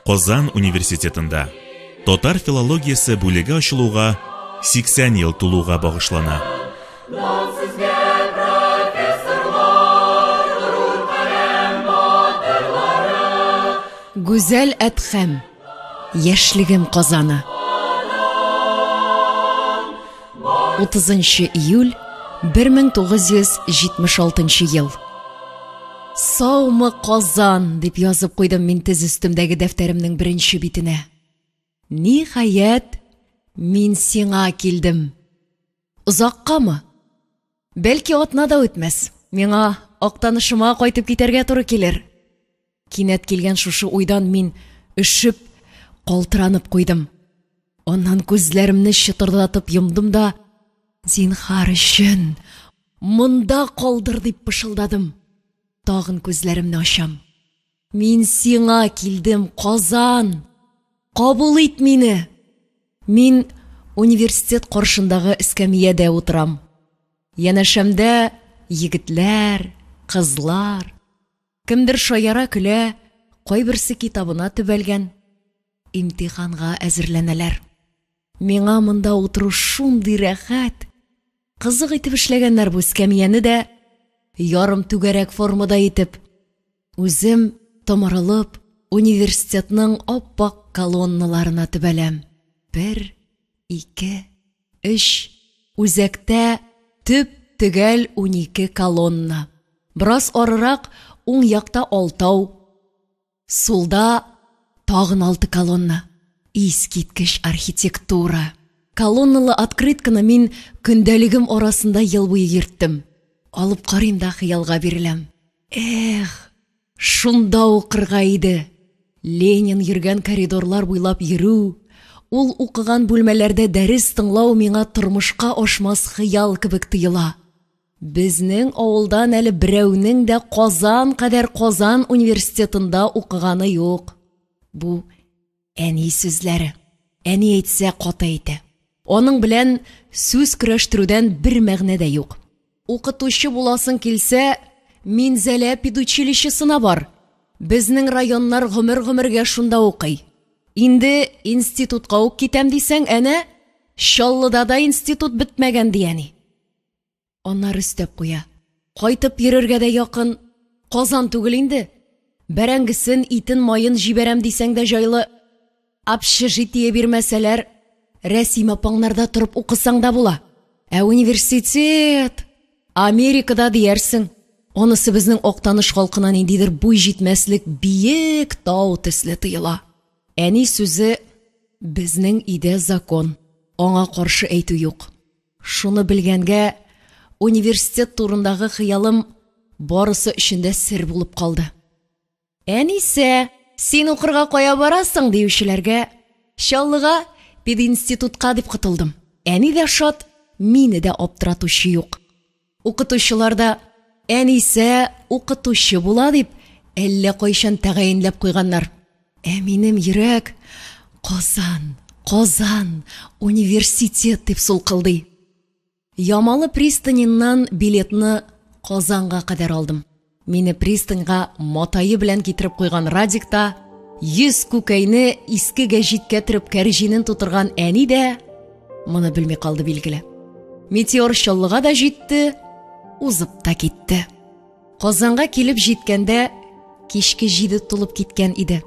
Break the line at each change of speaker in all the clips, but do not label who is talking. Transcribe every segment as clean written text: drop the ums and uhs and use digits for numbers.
Казан университетында татар филологиясе бүлеге ачылуга 80 ел тулуга багышлана.
Гүзәл Әдхәм. Яшьлегем Казаны. 30 июль 1976 ел. Саумы, Казан, дип язып куйдым мин тез өстемдәге дәфтәремнең беренче битенә. Ниһаять, мин сиңа килдем. Озаккамы? Бәлки атна да үтмәс. Миңа Актанышыма кайтып китәргә туры килер. Кинәт килгән шушы уйдан мин өшеп, калтыранып куйдым. Аннан күзләремне чытырдатып йомдым да, зинһар өчен, монда калдыр дип пышылдадым. Тагын күзләремне ачам. Мин сиңа килдем, Казан! Кабул ит мине! Мин университет каршындагы эскәмиядә утырам. Янәшәмдә егетләр, кызлар. Кемдер шаяра-көлә, кайберсе китабына төбәлгән. Имтиханга әзерләнәләр. Миңа монда утыру шундый рәхәт. Кызык итеп эшләгәннәр бу эскәмияне дә, ярым түгәрәк формада итеп. Үзем томырылып, университетның ап-ак колонналарына төбәләм. Бер, ике, өч, үзәктә төп-төгәл 12 колонна. Бераз арырак, уң якта алтау, Сулда тагын алты колонна. Искиткеч архитектура. Колонналы открытканы мин көндәлегем арасында ел буе йөрттем. Алып карыйм да хыялга биреләм. Эх, шунда укырга иде. Ленин йөргән коридорлар буйлап йөрү, ул укыган бүлмәләрдә дәрес тыңлау миңа тормышка ашмас хыял кебек тоела. Безнең авылдан әле берәүнең дә Казан кадәр Казан университетында укыганы юк. Бу әни сүзләре. Әни әйтсә, каты әйтә. Аның белән сүз көрәштерүдән бер мәгънә дә юк. Укытучы буласың килсә, Минзәлә педучилищесына бар. Безнең районнар гомер-гомергә шунда укый. Инде институтка ук китәм дисәң, әнә, Чаллыда да институт бетмәгән, ди әни. Аннары өстәп куя. Кайтып йөрергә дә якын. Казан түгел инде. Бәрәңгесен, итен, маен җибәрәм дисәң дә җайлы. Общежитие бирмәсәләр, Рәсим апаңнарда торып укысаң да була. Ә университет! Америкада диярсең. Анысы безнең Актаныш халкына ниндидер буй җитмәслек биек тау төсле тоела. Әни сүзе безнең өйдә закон, аңа каршы әйтү юк. Шуны белгәнгә, университет турындагы хыялым барысы өчен дә сер булып калды. Әнисә, син укырга кая барасың, диючеләргә, Чаллыга, пединститутка дип котылдым. Әни дә шат, мине дә аптыратучы юк. Укытучылар да, Әнисә укытучы була дип, әллә кайчан тәгаенләп куйганнар. Ә минем йөрәк Казан, Казан, университет дип сулкылдый. Ямалы пристаненнан билетны Казанга кадәр алдым. Мине пристаньга матае белән китереп куйган Радик та, 100 күкәйне иске гәҗиткә төреп кәрҗинен тутырган әни дә моны белми калды билгеле. Метеор Чаллыга да җитте, узып та китте. Казанга килеп җиткәндә кичке 7 тулып киткән иде.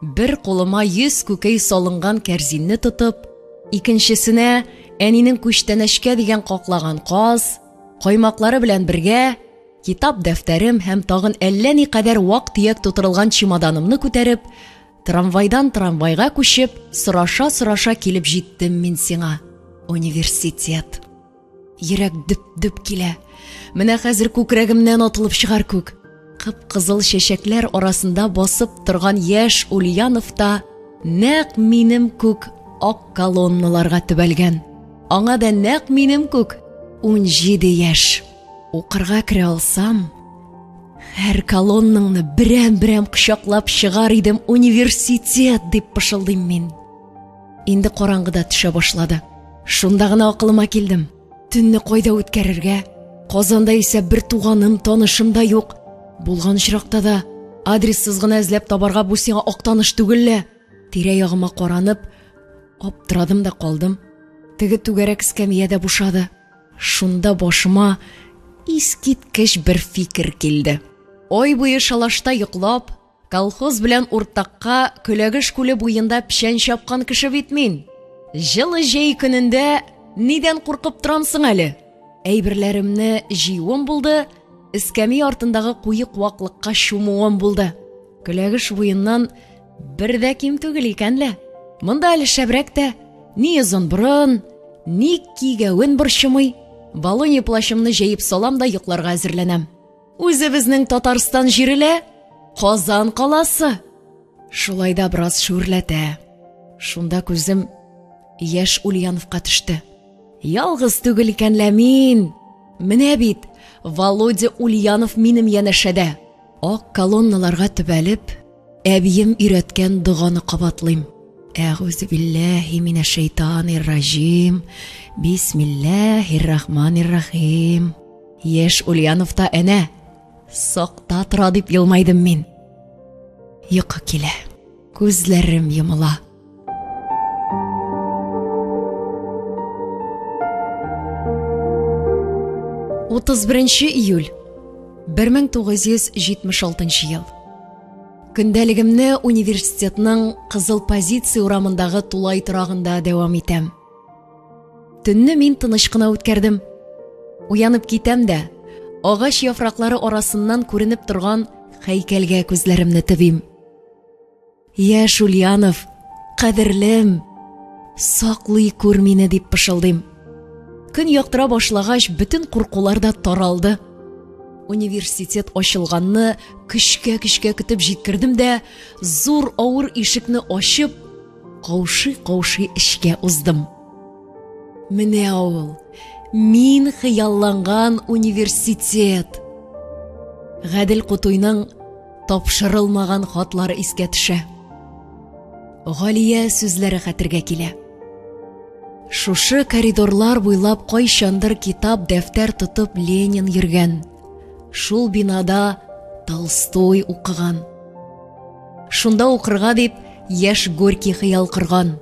Бер кулыма 100 күкәй салынган кәрзинне тотып, икенчесенә әнинең күчтәнәчкә дигән каклаган каз, каймаклары белән бергә Китап-дәфтәрем һәм тагын әллә никадәр вак-төяк тутырылган чемоданымны күтәреп, трамвайдан трамвайга күчеп, сораша-сораша килеп җиттем мин сиңа. Университет. Йөрәк дөп-дөп килә. Менә хәзер күкрәгемнән атылып чыгар күк. Кып-кызыл чәчәкләр арасында басып торган яшь Ульянов та нәкъ минем күк ак колонналарга төбәлгән. Аңа да нәкъ минем күк 17 яшь. Укырга керә алсам, һәр колоннаңны берәм-берәм кочаклап чыгар идем университет, дип пышылдыйм мин. Инде караңгы да төшә башлады. Шунда гына акылыма килдем. Төнне кайда үткәрергә? Казанда исә бер туганым, танышым да юк. Булган очракта да адрессыз гына эзләп табарга бу сиңа Актаныш түгел лә. Тирә-ягыма каранып, аптырадым да калдым. Теге түгәрәк эскәмия дә бушады. Шунда башыма искиткеч бер фикер килде. Ай буе шалашта йоклап, колхоз белән уртакка Көләгеш күле буенда печән чапкан кеше бит мин. Җылы җәй көнендә нидән куркып торам соң әле? Әйберләремне җыюым булды, эскәмия артындагы куе куаклыкка чумуым булды. Көләгеш буеннан бер дә ким түгел икән лә. Монда әле шәбрәк тә, ни озын борын, ни кигәвен борчымый. Балония плащымны җәеп салам да йокларга әзерләнәм. Үзебезнең Татарстан җире лә, Казан каласы. Шулай да бераз шүрләтә. Шунда күзем яшь Ульяновка төште. Ялгыз түгел икән лә мин. Менә бит, Володя Ульянов минем янәшәдә. Ак колонналарга төбәлеп, әбием өйрәткән доганы кабатлыйм. Әгүзу билләһи минәш-шәйтанир раҗим. Бисмилләһир рахманир рахим. Яшь Ульянов та әнә сакта тора дип елмайдым мин. Йокы килә. Күзләрем йомыла. 31 июль 1976 ел. Көндәлегемне университетның Кызыл позиция урамындагы тулай торагында дәвам итәм. Төнне мин тыныч кына үткәрдем. Уянып китәм дә, агач яфраклары арасыннан күренеп торган һәйкәлгә күзләремне төбим. Яшь Ульянов, кадерлем, саклый күр мине, дип пышылдыйм. Көн яктыра башлагач, бөтен куркулар да таралды. Университет ачылганны көчкә-көчкә көтеп җиткердем дә, зур авыр ишекне ачып, каушый-каушый эчкә уздым. Менә ул, мин хыялланган университет. Гадел Кутуйның Тапшырылмаган хатлар искә төшә. Галия сүзләре хәтергә килә. Шушы коридорлар буйлап кайчандыр китап, дәфтәр тотып Ленин йөргән. Шул бинада Толстой укыган. Шунда укырга дип яшь Горький хыял корган.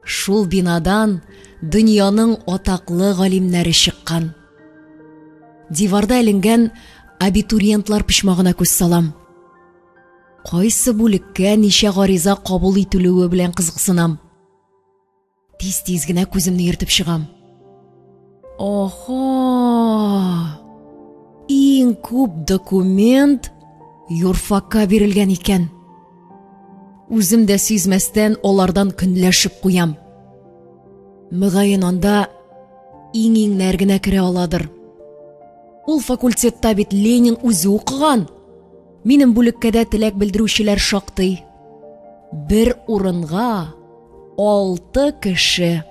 Шул бинадан дөньяның атаклы галимнәре чыккан. Диварда эленгән абитуриентлар почмагына күз салам. Кайсы бүлеккә ничә гариза кабул ителүе белән кызыксынам. Тиз-тиз генә күземне йөртеп чыгам. Охо! Иң күп документ юрфакка бирелгән икән. Үзем дә сизмәстән алардан көнләшеп куям. Мөгаен анда иң-иңнәр генә керә аладыр. Ул факультетта бит Ленин үзе укыган. Минем бүлеккә дә теләк белдерүчеләр шактый. Бер урынга алты кеше.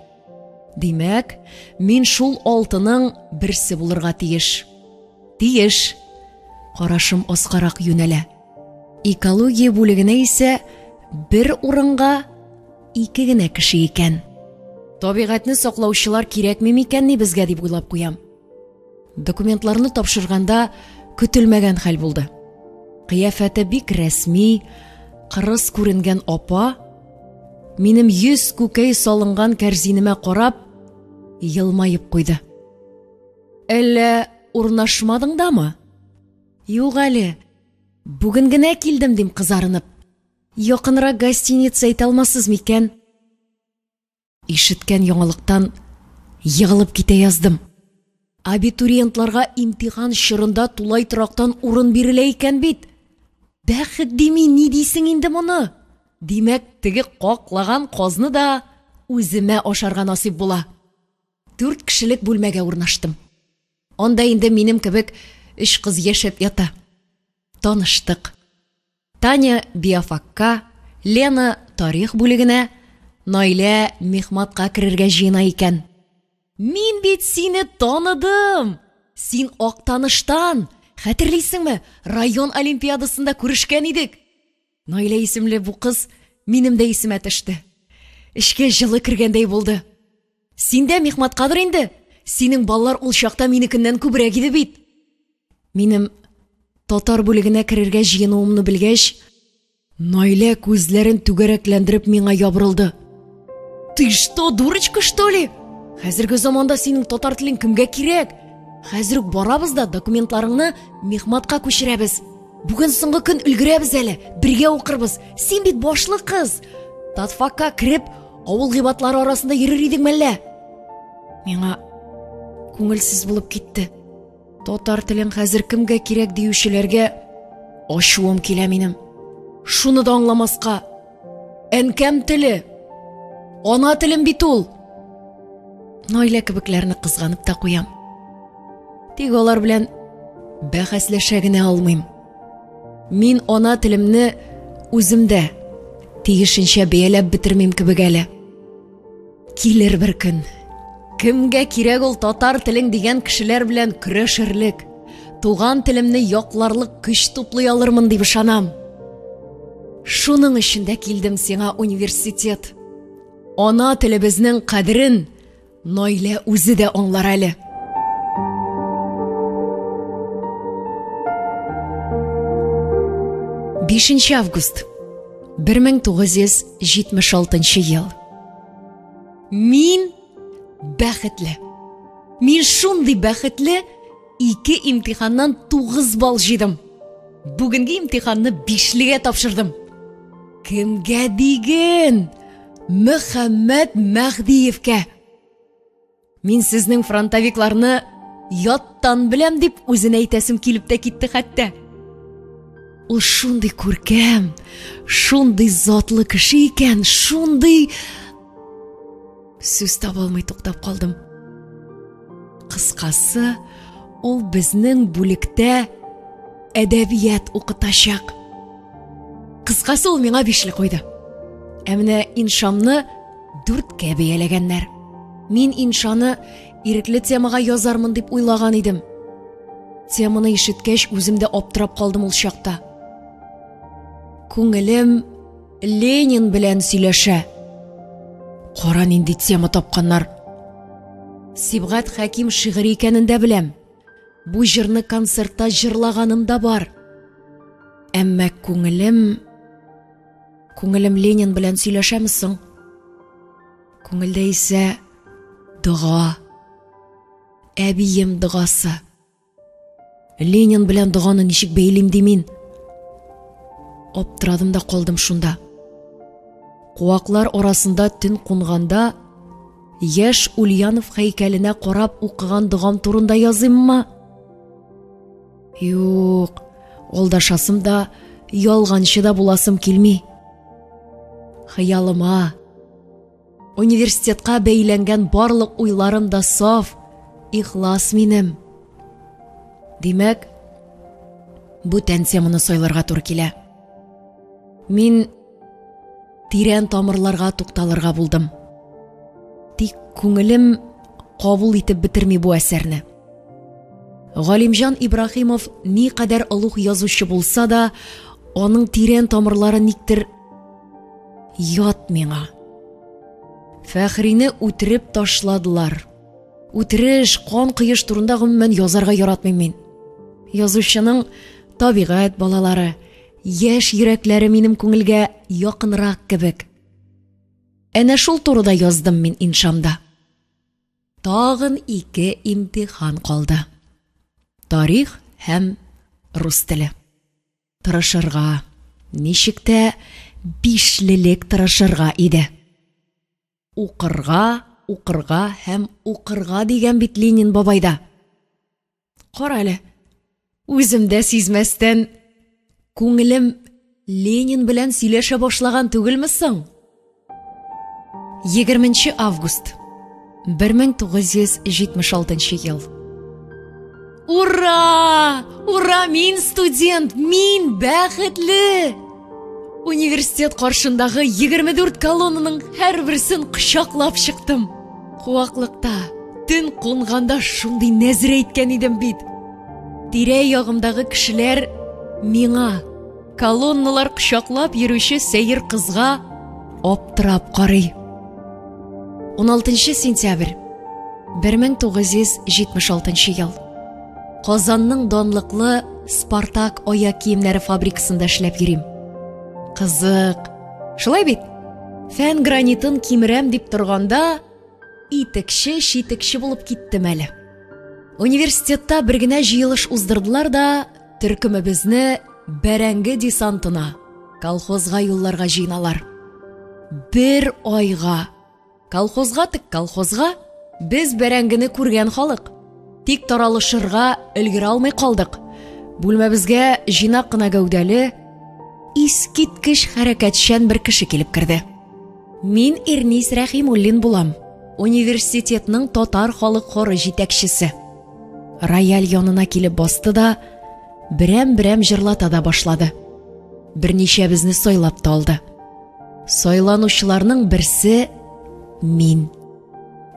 Димәк, мин шул алтының берсе булырга тиеш. Тиеш. Карашым аскарак юнәлә. Экология бүлегенә исә бер урынга ике генә кеше икән. Табигатьне саклаучылар кирәкми микәнни безгә дип уйлап куям. Документларны тапшырганда көтелмәгән хәл булды. Кыяфәте бик рәсми, кырыс күренгән апа минем йөз күкәй салынган кәрзинемә карап елмаеп куйды. Әллә урнашмадың дамы? Юк әле. Бүген генә килдем, дим кызарынып. Якынрак гостиница әйтә алмассыз микән? Ишеткән яңалыктан егылып китә яздым. Абитуриентларга имтихан чорында тулай торактан урын бирелә икән бит. Бәхет дими, ни дисең инде моны? Димәк, теге каклаган казны да үземә ашарга насыйп була. Дүрт кешелек бүлмәгә урнаштым. Анда инде минем кебек өч кыз яшәп ята. Таныштык. Таня биофакка, Лена тарих бүлегенә, Наилә мехматка керергә җыена икән. Мин бит сине таныдым! Син Актаныштан! Хәтерлисеңме, район олимпиадасында күрешкән идек. Наилә исемле бу кыз минем дә исемә төште. Эчкә җылы кергәндәй булды. Син дә мехматкадыр инде. Синең баллар ул чакта минекеннән күбрәк иде бит. Минем татар бүлегенә керергә җыенуымны белгәч, Наилә күзләрен түгәрәкләндереп миңа ябырылды. Ты что, дурочка, что ли? Хәзерге заманда синең татар телең кемгә кирәк? Хәзер үк барабыз да документларыңны мехматка күчерәбез. Бүген соңгы көн өлгерәбез әле, бергә укырбыз. Син бит башлы кыз. Татфакка кереп, авыл гыйбатлары арасында йөрер идең мәллә? Миңа күңелсез булып китте. Татар телең хәзер кемгә кирәк диючеләргә ачуым килә минем. Шуны да аңламаска. Әнкәм теле. Ана телем бит ул. Наилә кебекләрне кызганып та куям. Тик алар белән бәхәсләшә генә алмыйм. Мин ана телемне үзем дә тиешенчә бәяләп бетермим кебек әле. Килер бер көн. Кемгә кирәк ул татар телең дигән кешеләр белән көрәшерлек, туган телемне якларлык көч туплый алырмын дип ышанам. Шуның өчен дә килдем сиңа университет. Ана телебезнең кадерен Наилә үзе дә аңлар әле. Бишенче август 1976 ел. Мин бәхетле. Мин шундый бәхетле, ике имтиханнан 9 балл җыйдым. Бүгенге имтиханны бишлегә тапшырдым. Кемгә диген? Мөхәммәт Мәһдиевкә. Мин сезнең фронтовикларны яттан беләм дип үзенә әйтәсем килеп тә китте хәтта. Ул шундый күркәм, шундый затлы кеше икән, шундый... Сүз таба алмый туктап калдым. Кыскасы, ул безнең бүлектә әдәбият укытачак. Кыскасы, ул миңа бишле куйды. Ә менә иншамны дүрткә бәяләгәннәр. Мин иншаны ирекле темага язармын дип уйлаган идем. Теманы ишеткәч, үзем дә аптырап калдым ул чакта. Күңелем Ленин белән сөйләшә. Кара нинди тема тапканнар. Сибгат Хәким шигыре икәнен дә беләм. Бу җырны концертта җырлаганым да бар. Әмма күңелем күңелем Ленин белән сөйләшәме соң? Күңелдә исә дога. Әбием догасы. Ленин белән доганы ничек бәйлим ди мин? Аптырадым да калдым шунда. Куаклар арасында төн кунганда яшь Ульянов һәйкәленә карап укыган догам турында языйммы? Юк, алдашасым да, ялганчы да буласым килми. Хыялыма, университетка бәйләнгән барлык уйларым да саф, ихлас минем. Димәк, бүтән теманы сайларга туры килә. Мин тирән тамырларга тукталырга булдым. Тик күңелем кабул итеп бетерми бу әсәрне. Галимҗан Ибраһимов никадәр олуг язучы булса да, аның тирән тамырлары никтер ят миңа. Фәхрине үтереп ташладылар. Үтереш, кан коеш турында гомумән язарга яратмыйм мин. Язучының табигать балалары, яшь йөрәкләре минем күңелгә якынрак кебек. Әнә шул турыда яздым мин иншамда. Тагын ике имтихан калды. Тарих һәм рус теле. Тырышырга, ничек тә бишлелек тырышырга иде. Укырга, укырга һәм укырга дигән бит Ленин бабай да. Кара әле, үзем дә сизмәстән, күңелем Ленин белән сөйләшә башлаган түгелме соң? 20 август 1976 ел. Ура! Ура, мин студент, мин бәхетле! Университет каршындагы 24 колоннаның һәрберсен кочаклап чыктым. Куаклыкта, төн кунганда шундый нәзер әйткән идем бит. Тирә-ягымдагы кешеләр миңа, колонналар кочаклап йөрүче сәер кызга аптырап карый. 16 сентябрь 1976 ел. Казанның данлыклы Спартак аяк киемнәре фабрикасында эшләп йөрим. Кызык. Шулай бит? Фән гранитын кимерәм дип торганда, итекче, читекче булып киттем әле. Университетта бер генә җыелыш уздырдылар да, төркемебезне бәрәңге десантына, колхозга юлларга җыеналар. Бер айга. Колхозга тек колхозга, без бәрәңгене күргән халык. Тик таралышырга өлгерә алмый калдык. Бүлмәбезгә җыйнак кына гәүдәле, искиткеч хәрәкәтчән бер кеше килеп керде. Мин Ирнис Рәхимуллин булам. Университетның татар халык хоры җитәкчесе. Рояль янына килеп басты да, берәм-берәм җырлата да башлады. Берничәбезне сайлап та алды. Сайланучыларның берсе мин.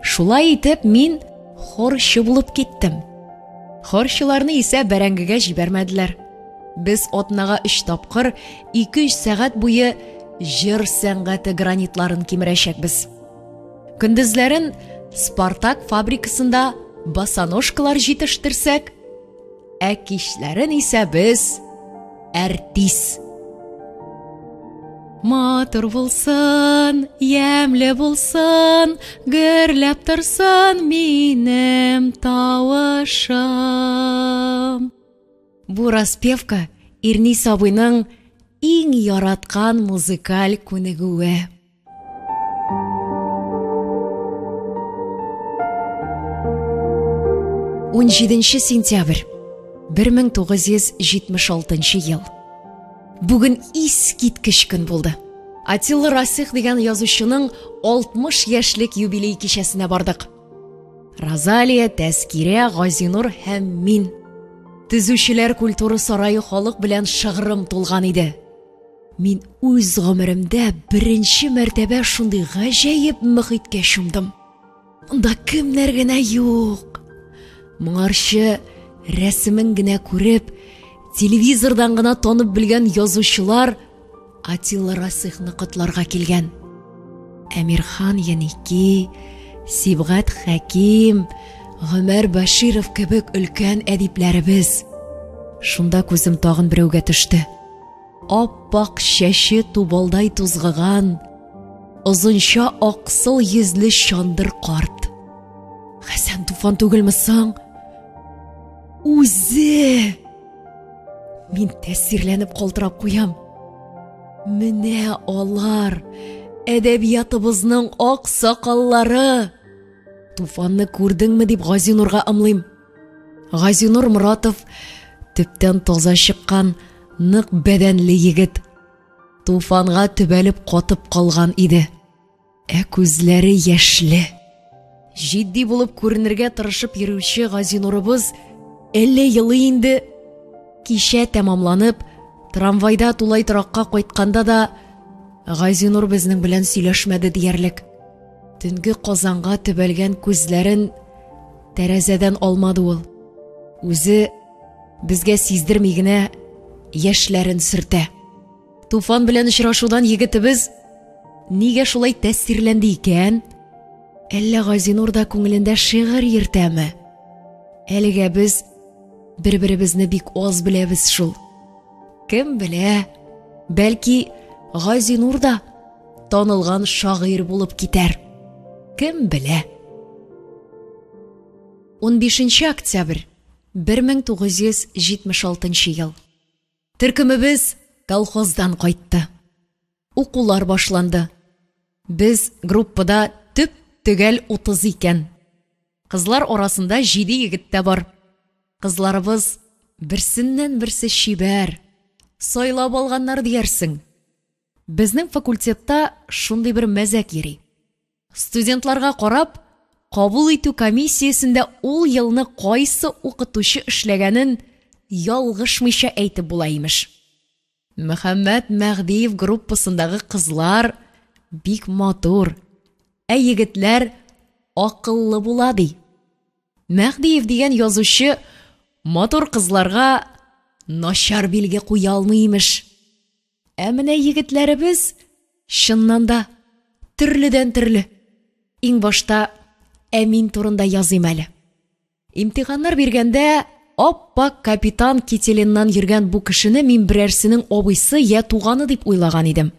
Шулай итеп, мин хорчы булып киттем. Хорчыларны исә бәрәңгегә җибәрмәделәр. Без атнага өч тапкыр, 2-3 сәгать буе җыр сәнгате гранитларын кимерәчәкбез. Көндезләрен Спартак фабрикасында босоножкалар җитештерсәк, ә кичләрен исә без әртис. Матур булсын, ямьле булсын, гөрләп торсын минем тавышым. Бу распевка Ирнис абыйның иң яраткан музыкаль күнегүе. 17 сентябрь 1976 ел. Бүген искиткеч көн булды. Атилла Расих дигән язучының 60 яшьлек юбилей кичәсенә бардык. Розалия, Тәскирә, Газинур һәм мин. Төзүчеләр культура сарае халык белән шыгрым тулган иде. Мин үз гомеремдә беренче мәртәбә шундый гаҗәеп мөхиткә чумдым. Монда кемнәр генә юк. Моңарчы рәсемен генә күреп, телевизордан гына танып белгән язучылар Атилла Расыйхны котларга килгән. Әмирхан Еники, Сибгат Хәким, Гомәр Баширов кебек өлкән әдипләребез. Шунда күзем тагын берәүгә төште. Ап-ак чәче тубалдай тузгыган, озынча аксыл йөзле чандыр карт. Хәсән Туфан түгелме соң? Үзе! Мин тәэсирләнеп калтырап куям. Менә алар, әдәбиятыбызның ак сакаллары. Туфанны күрдеңме дип Газинурга ымлыйм. Газинур Моратов төптән таза чыккан нык бәдәнле егет. Туфанга төбәлеп катып калган иде. Ә күзләре яшьле. Җитди булып күренергә тырышып йөрүче Газинурыбыз әллә елый инде. Кичә тәмамланып, трамвайда тулай торакка кайтканда да Газинур безнең белән сөйләшмәде диярлек. Төнге Казанга төбәлгән күзләрен тәрәзәдән алмады ул. Үзе безгә сиздерми генә яшьләрен сөртә. Туфан белән очрашудан егетебез нигә шулай тәэсирләнде икән? Әллә Газинур да күңелендә шигырь йөртәме? Әлегә без бер-беребезне бик аз беләбез шул. Кем белә, бәлки Газинур да танылган шагыйрь булып китәр. Кем белә? 15 октябрь 1976 ел. Төркемебез колхоздан кайтты. Укулар башланды. Без группада төп-төгәл 30 икән. Кызлар арасында җиде егет тә бар. Кызларыбыз берсеннән-берсе чибәр, сайлап алганнар диярсең. Безнең факультетта шундый бер мәзәк йөри. Студентларга карап, кабул итү комиссиясендә ул елны кайсы укытучы эшләгәнен ялгышмыйча әйтеп була, имеш. Мөхәммәт Мәһдиев группасындагы кызлар бик матур, ә егетләр акыллы була, ди. Мәһдиев дигән язучы матур кызларга начар билге куя алмый, имеш. Ә менә егетләребез, чыннан да, төрледән-төрле. Иң башта Әмин турында языйм әле. Имтиханнар биргәндә ап-ак капитан кителеннан йөргән бу кешене мин берәрсенең абыйсы йә туганы дип уйлаган идем.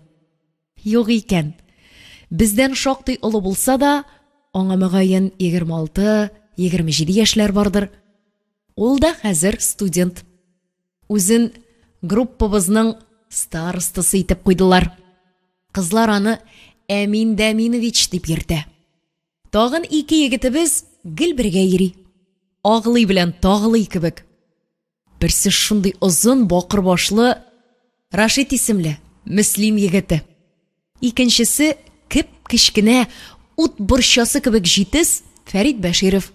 Юк икән. Бездән шактый олы булса да, аңа мөгаен 26-27 яшьләр бардыр. Ул да хәзер студент. Үзен группабызның старостасы итеп куйдылар. Кызлар аны Әмин Дәминович дип йөртә. Тагын ике егетебез гел бергә йөри. Аглый белән таглый кебек. Берсе шундый озын, бакыр башлы Рашит исемле, Мөслим егете. Икенчесе кеп-кечкенә, ут борчасы кебек җитез Фәрит Бәширов,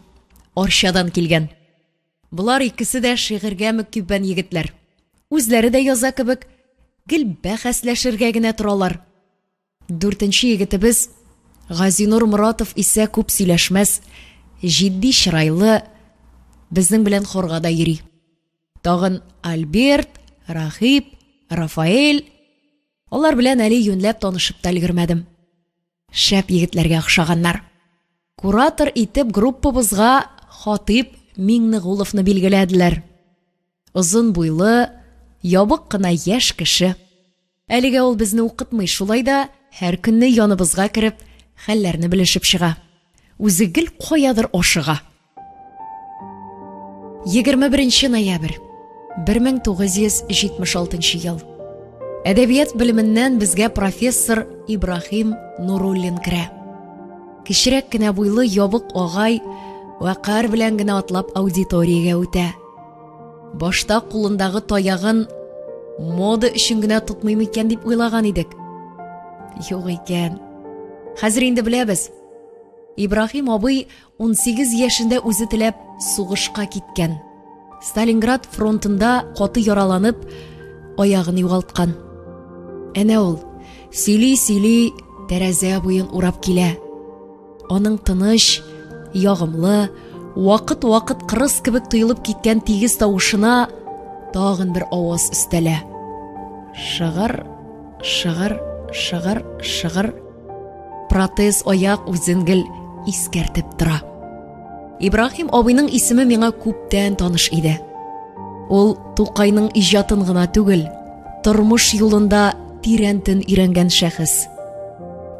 Арчадан килгән. Болар икесе дә шигырьгә мөкиббән егетләр. Үзләре дә яза кебек, гел бәхәсләшергә генә торалар. Дүртенче егетебез Газинур Моратов исә күп сөйләшмәс, җитди чырайлы, безнең белән хорга да йөри. Тагын Альберт, Рахип, Рафаэль. Алар белән әле юньләп танышып та өлгермәдем. Шәп егетләргә охшаганнар. Куратор итеп группабызга Хатыйп Миңнегуловны билгеләделәр. Озын буйлы, ябык кына яшь кеше. Әлегә ул безне укытмый, шулай да һәр көнне яныбызга кереп, хәлләрне белешеп чыга. Үзе гел каядыр ашыга. 21 ноябрь, 1976 ел. Әдәбият белеменнән безгә профессор Ибраһим Нуруллин керә. Кечерәк кенә буйлы ябык агай вәкарь белән генә атлап аудиториягә үтә. Башта кулындагы таягын мода өчен генә тотмыйм икән дип уйлаган идек. Юк икән. Хәзер инде беләбез. Ибраһим абый 18 яшендә үзе теләп сугышка киткән. Сталинград фронтында каты яраланып, аягын югалткан. Әнә ул, сөйли-сөйли, тәрәзә буен урап килә. Аның тыныч, ягымлы, вакыт-вакыт кырыс кебек тоелып киткән тигез тавышына тагын бер аваз өстәлә. Шыгыр, шыгыр, шыгыр, шыгыр. Протез аяк үзен гел искәртеп тора. Ибраһим абыйның исеме миңа күптән таныш иде. Ул Тукайның иҗатын гына түгел, тормыш юлында тирәнтен өйрәнгән шәхес.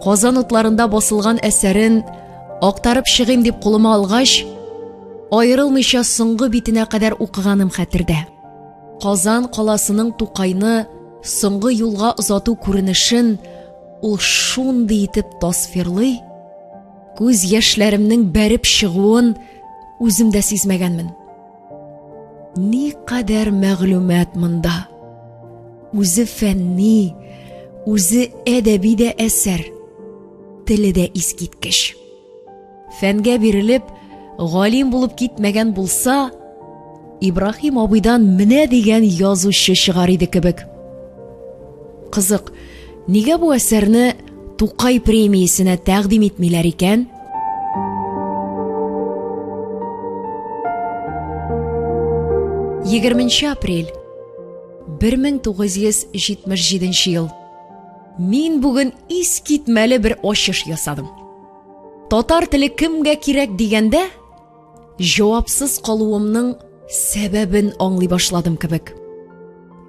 Казан утларында басылган әсәрен актарып чыгыйм дип кулыма алгач, аерылмыйча соңгы битенә кадәр укыганым хәтердә. Казан каласының Тукайны соңгы юлга озату күренешен ул шундый итеп тасвирлый, күз яшьләремнең бәреп чыгуын үзем дә сизмәгәнмен. Никадәр мәгълүмат монда! Үзе фәнни, үзе әдәби дә әсәр. Теле дә искиткеч. Фәнгә бирелеп, галим булып китмәгән булса, Ибраһим абыйдан менә дигән язучы чыгар иде кебек. Кызык, нигә бу әсәрне Тукай премиясенә тәкъдим итмиләр икән? Егерменче апрель 1977 ел. Мин бүген искитмәле бер ачыш ясадым. Татар теле кемгә кирәк дигәндә, җавапсыз калуымның сәбәбен аңлый башладым кебек.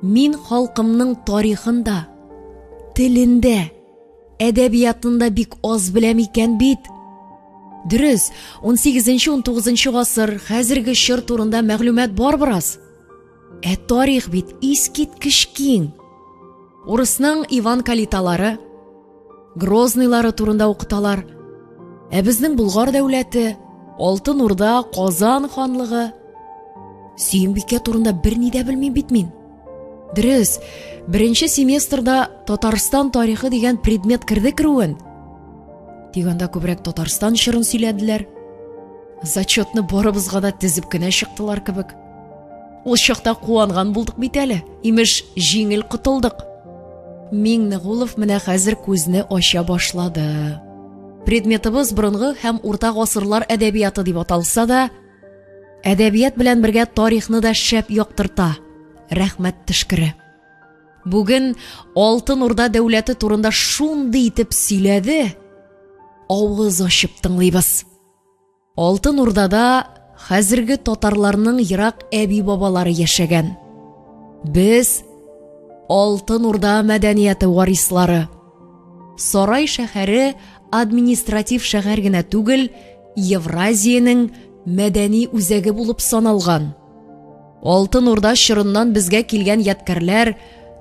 Мин халкымның тарихын да, телен дә, әдәбиятын да бик аз беләм икән бит. Дөрес, 18-19 гасыр, хәзерге чор турында мәгълүмат бар бераз. Ә тарих бит искиткеч киң. Урысның Иван Калиталары, Грозныйлары турында укыталар. Ә безнең Болгар дәүләте, Алтын Урда, Казан ханлыгы. Сөембикә турында берни дә белмим бит мин. Дөрес, беренче семестрда Татарстан тарихы дигән предмет керде керүен. Тик анда күбрәк Татарстан чорын сөйләделәр. Зачетны барыбызга да тезеп кенә чыктылар кебек. Ул чакта куанган булдык бит әле. Имеш, җиңел котылдык. Миңнегулов менә хәзер күзне ача башлады. Предметыбыз борынгы һәм урта гасырлар әдәбияты дип аталса да, әдәбият белән бергә тарихны да шәп яктырта. Рәхмәт төшкере. Бүген Алтын Урда дәүләте турында шундый итеп сөйләде, авыз ачып тыңлыйбыз. Алтын Урдада хәзерге татарларның ерак әби-бабалары яшәгән. Без Алтын Урда мәдәнияте варислары. Сарай шәһәре административ шәһәр генә түгел, Евразиянең мәдәни үзәге булып саналган. Алтын Урда чорыннан безгә килгән ядкәрләр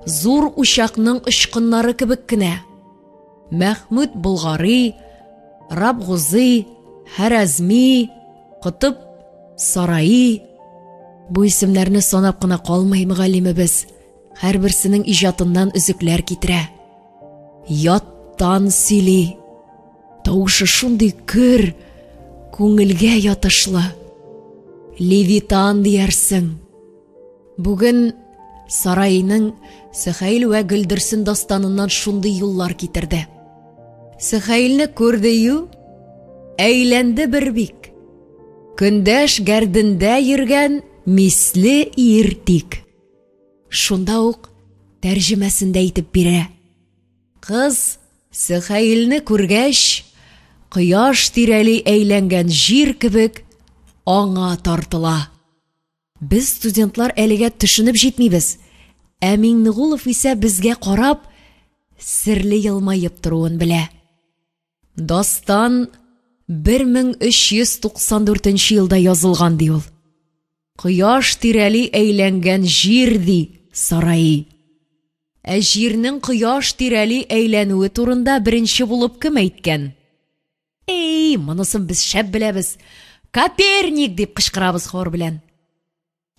зур учакның очкыннары кебек кенә. Мәхмүд Болгари, Рабгузый, Хәрәзми, Котып Сараи. Бу исемнәрне санап кына калмый мөгаллимебез, һәрберсенең иҗатыннан өзекләр китерә. Яттан сөйли. Тавышы шундый көр, күңелгә ятышлы. Левитан диярсең. Бүген Сараиның Сөхәйл вә Гөлдерсен дастаныннан шундый юллар китерде. Сөхәйлне күрде ю, әйләнде бер бик. Көндәш гәрдендә йөргән мисле ир тик. Шунда ук тәрҗемәсен дә әйтеп бирә. Кыз Сөхәйлне күргәч, кояш тирәли әйләнгән җир кебек аңа тартыла. Без, студентлар, әлегә төшенеп җитмибез. Ә Миңнегулов исә безгә карап, серле елмаеп торуын белә. Дастан 1394 нче елда язылган, ди ул. Кояш тирәли әйләнгән җир, ди Сараи. Ә җирнең кояш тирәли әйләнүе турында беренче булып кем әйткән? Эй, монысын без шәп беләбез. Коперник дип кычкырабыз хор белән.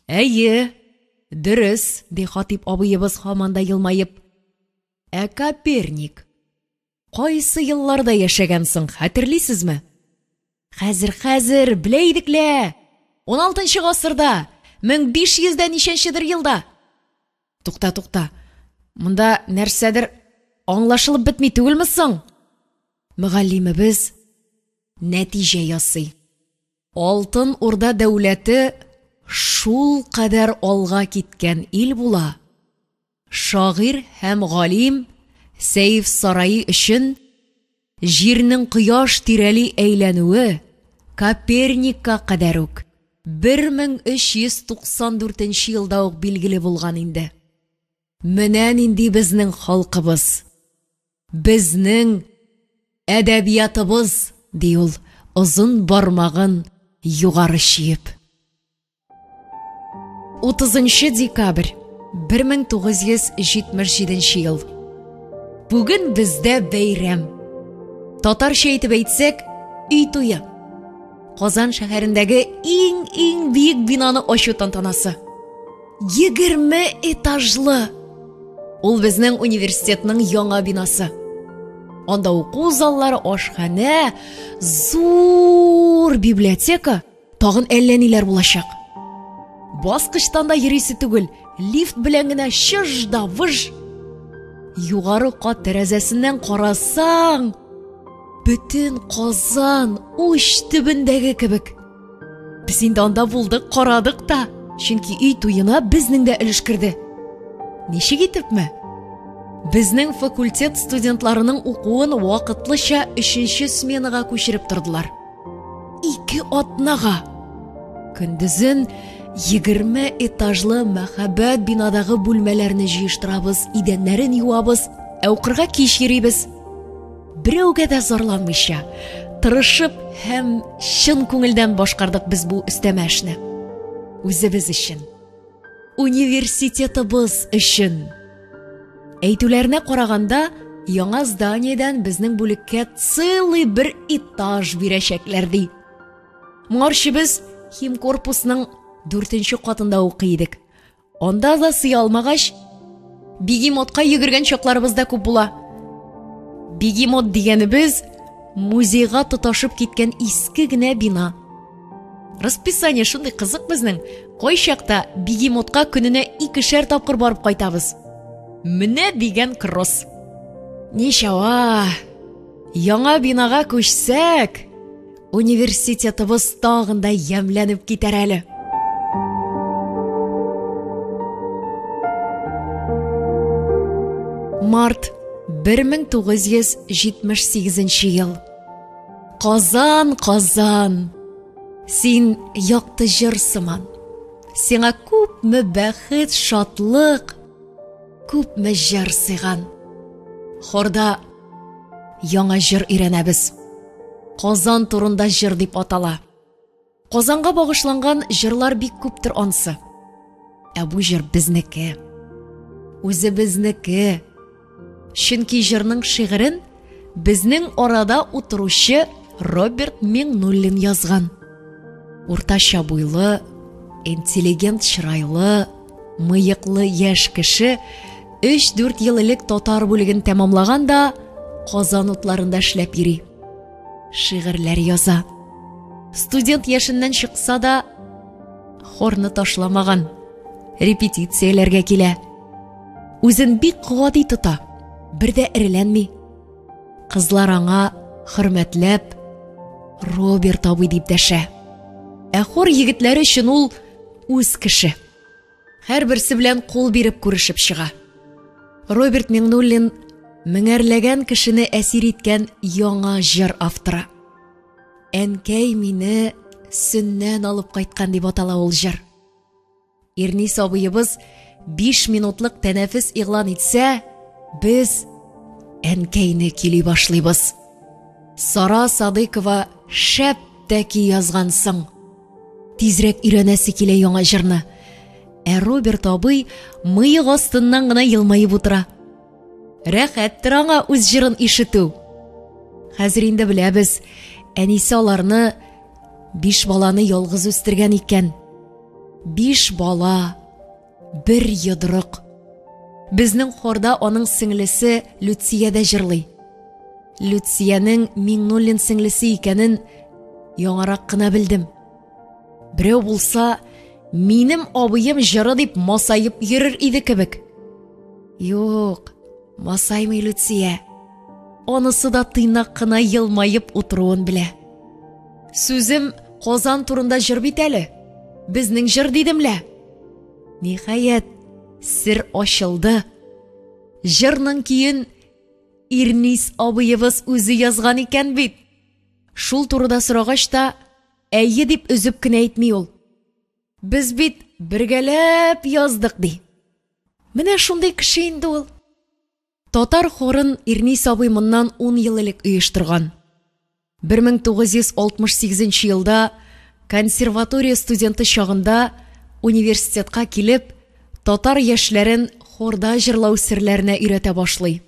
Әйе, дөрес, ди Хатип абыебыз һаман да елмаеп. Ә Коперник кайсы елларда яшәгән соң, хәтерлисезме? Хәзер, хәзер, белә идек лә. 16 гасырда, 1500 дә ничәнчедер елда. Тукта, тукта. Монда нәрсәдер аңлашылып бетми түгелме соң? Мөгаллимебез нәтиҗә ясый. Алтын Урда дәүләте шул кадәр алга киткән ил була, шагыйрь һәм галим Сәйф Сараи өчен Җирнең кояш тирәли әйләнүе Коперникка кадәр үк, 1394 нче елда ук билгеле булган инде. Менә нинди безнең халкыбыз! Безнең әдәбиятыбыз, ди ул, озын бармагын югары чөеп. 30 декабрь 1977 ел. Бүген бездә бәйрәм. Татарча итеп әйтсәк, өй туе. Казан шәһәрендәге иң-иң биек бинаны ачу тантанасы. 20 этажлы. Ул безнең университетның яңа бинасы. Анда уку заллары, ашханә, зур библиотека, тагын әллә ниләр булачак. Баскычтан да йөрисе түгел, лифт белән генә чыж да выж. Югары кат тәрәзәсеннән карасаң, бөтен Казан уч төбендәге кебек. Без инде анда булдык, карадык та, чөнки өй туена безнең дә өлеш керде. Ничек итепме? Безнең факультет студентларының укуын вакытлыча өченче сменага күчереп тордылар. Ике атнага. Көндезен 20 этажлы мәхәббәт бинадагы бүлмәләрне җыештырабыз, идәннәрен юабыз, ә укырга кич йөрибез. Берәүгә дә зарланмыйча, тырышып һәм чын күңелдән башкардык без бу өстәмә эшне. Үзебез өчен. Университетыбыз өчен. Әйтүләренә караганда, яңа зданиедән безнең бүлеккә целый бер этаж бирәчәкләр ди. Моңарчы без химкорпусның дүртенче катында укый идек. Анда да сыя алмагач, бегемотка йөгергән чакларыбыз да күп була. Бегемот дигәнебез музейга тоташып киткән иске генә бина. Расписание шундый кызык безнең. Кайчакта бегемотка көненә икешәр тапкыр барып кайтабыз. Менә дигән кросс. Ничава, яңа бинага күчсәк, Университетыбыз тагын да ямьләнеп китәр әле. Март 1978 ел. Казан, Казан. Син якты җыр сыман. Сиңа күпме бәхет, шатлык, күпме җыр сыйган. Хорда яңа җыр өйрәнәбез. Казан турында җыр дип атала. Казанга багышланган җырлар бик күптер ансы. Ә бу җыр безнеке. Үзебезнеке. Чөнки җырның шигырен безнең арада утыручы Роберт Миңнуллин язган. Уртача буйлы, интеллигент чырайлы, мыеклы яшь кеше 3-4 ел элек татар бүлеген тәмамлаган да Казан утларында эшләп йөри. Шигырьләр яза. Студент яшеннән чыкса да, хорны ташламаган. Репетицияләргә килә. Үзен бик гади тота, бер дә эреләнми. Кызлар аңа хөрмәтләп Роберт абый дип дәшә. Ә хор егетләре өчен ул үз кеше. Һәрберсе белән кул биреп күрешеп чыга. Роберт Миңнуллин меңәрләгән кешене әсир иткән яңа җыр авторы. Әнкәй мине Сөннән алып кайткан дип атала ул җыр. Ирнис абыебыз 5 минутлык тәнәфес игълан итсә, без әнкәйне көйли башлыйбыз. Сара Садыйкова шәп тә көй язгансың. Тизрәк өйрәнәсе килә яңа җырны. Ә Роберт абый мыек астыннан гына елмаеп утыра. Рәхәттер аңа үз җырын ишетү. Хәзер инде беләбез, әнисе аларны биш баланы ялгыз үстергән икән. Биш бала, бер йодрык. Безнең хорда аның сеңлесе Люция дә җырлый. Люциянең Миңнуллин сеңлесе икәнен яңарак кына белдем. Берәү булса, минем абыем җыры дип масаеп йөрер иде кебек. Юк, масаймый Люция. Анысы да тыйнак кына елмаеп утыруын белә. Сүзем Казан турында җыр бит әле. Безнең җыр дидем лә. Ниһаять, сер ачылды. Җырның көен Ирнис абыебыз үзе язган икән бит. Шул турыда сорагач та, әйе дип өзеп кенә әйтми ул. Без бит бергәләп яздык, ди. Менә шундый кеше инде ул. Татар хорын Ирнис абый моннан 10 ел элек оештырган. 1968 елда консерватория студенты чагында университетка килеп, татар яшьләрен хорда җырлау серләренә өйрәтә башлый.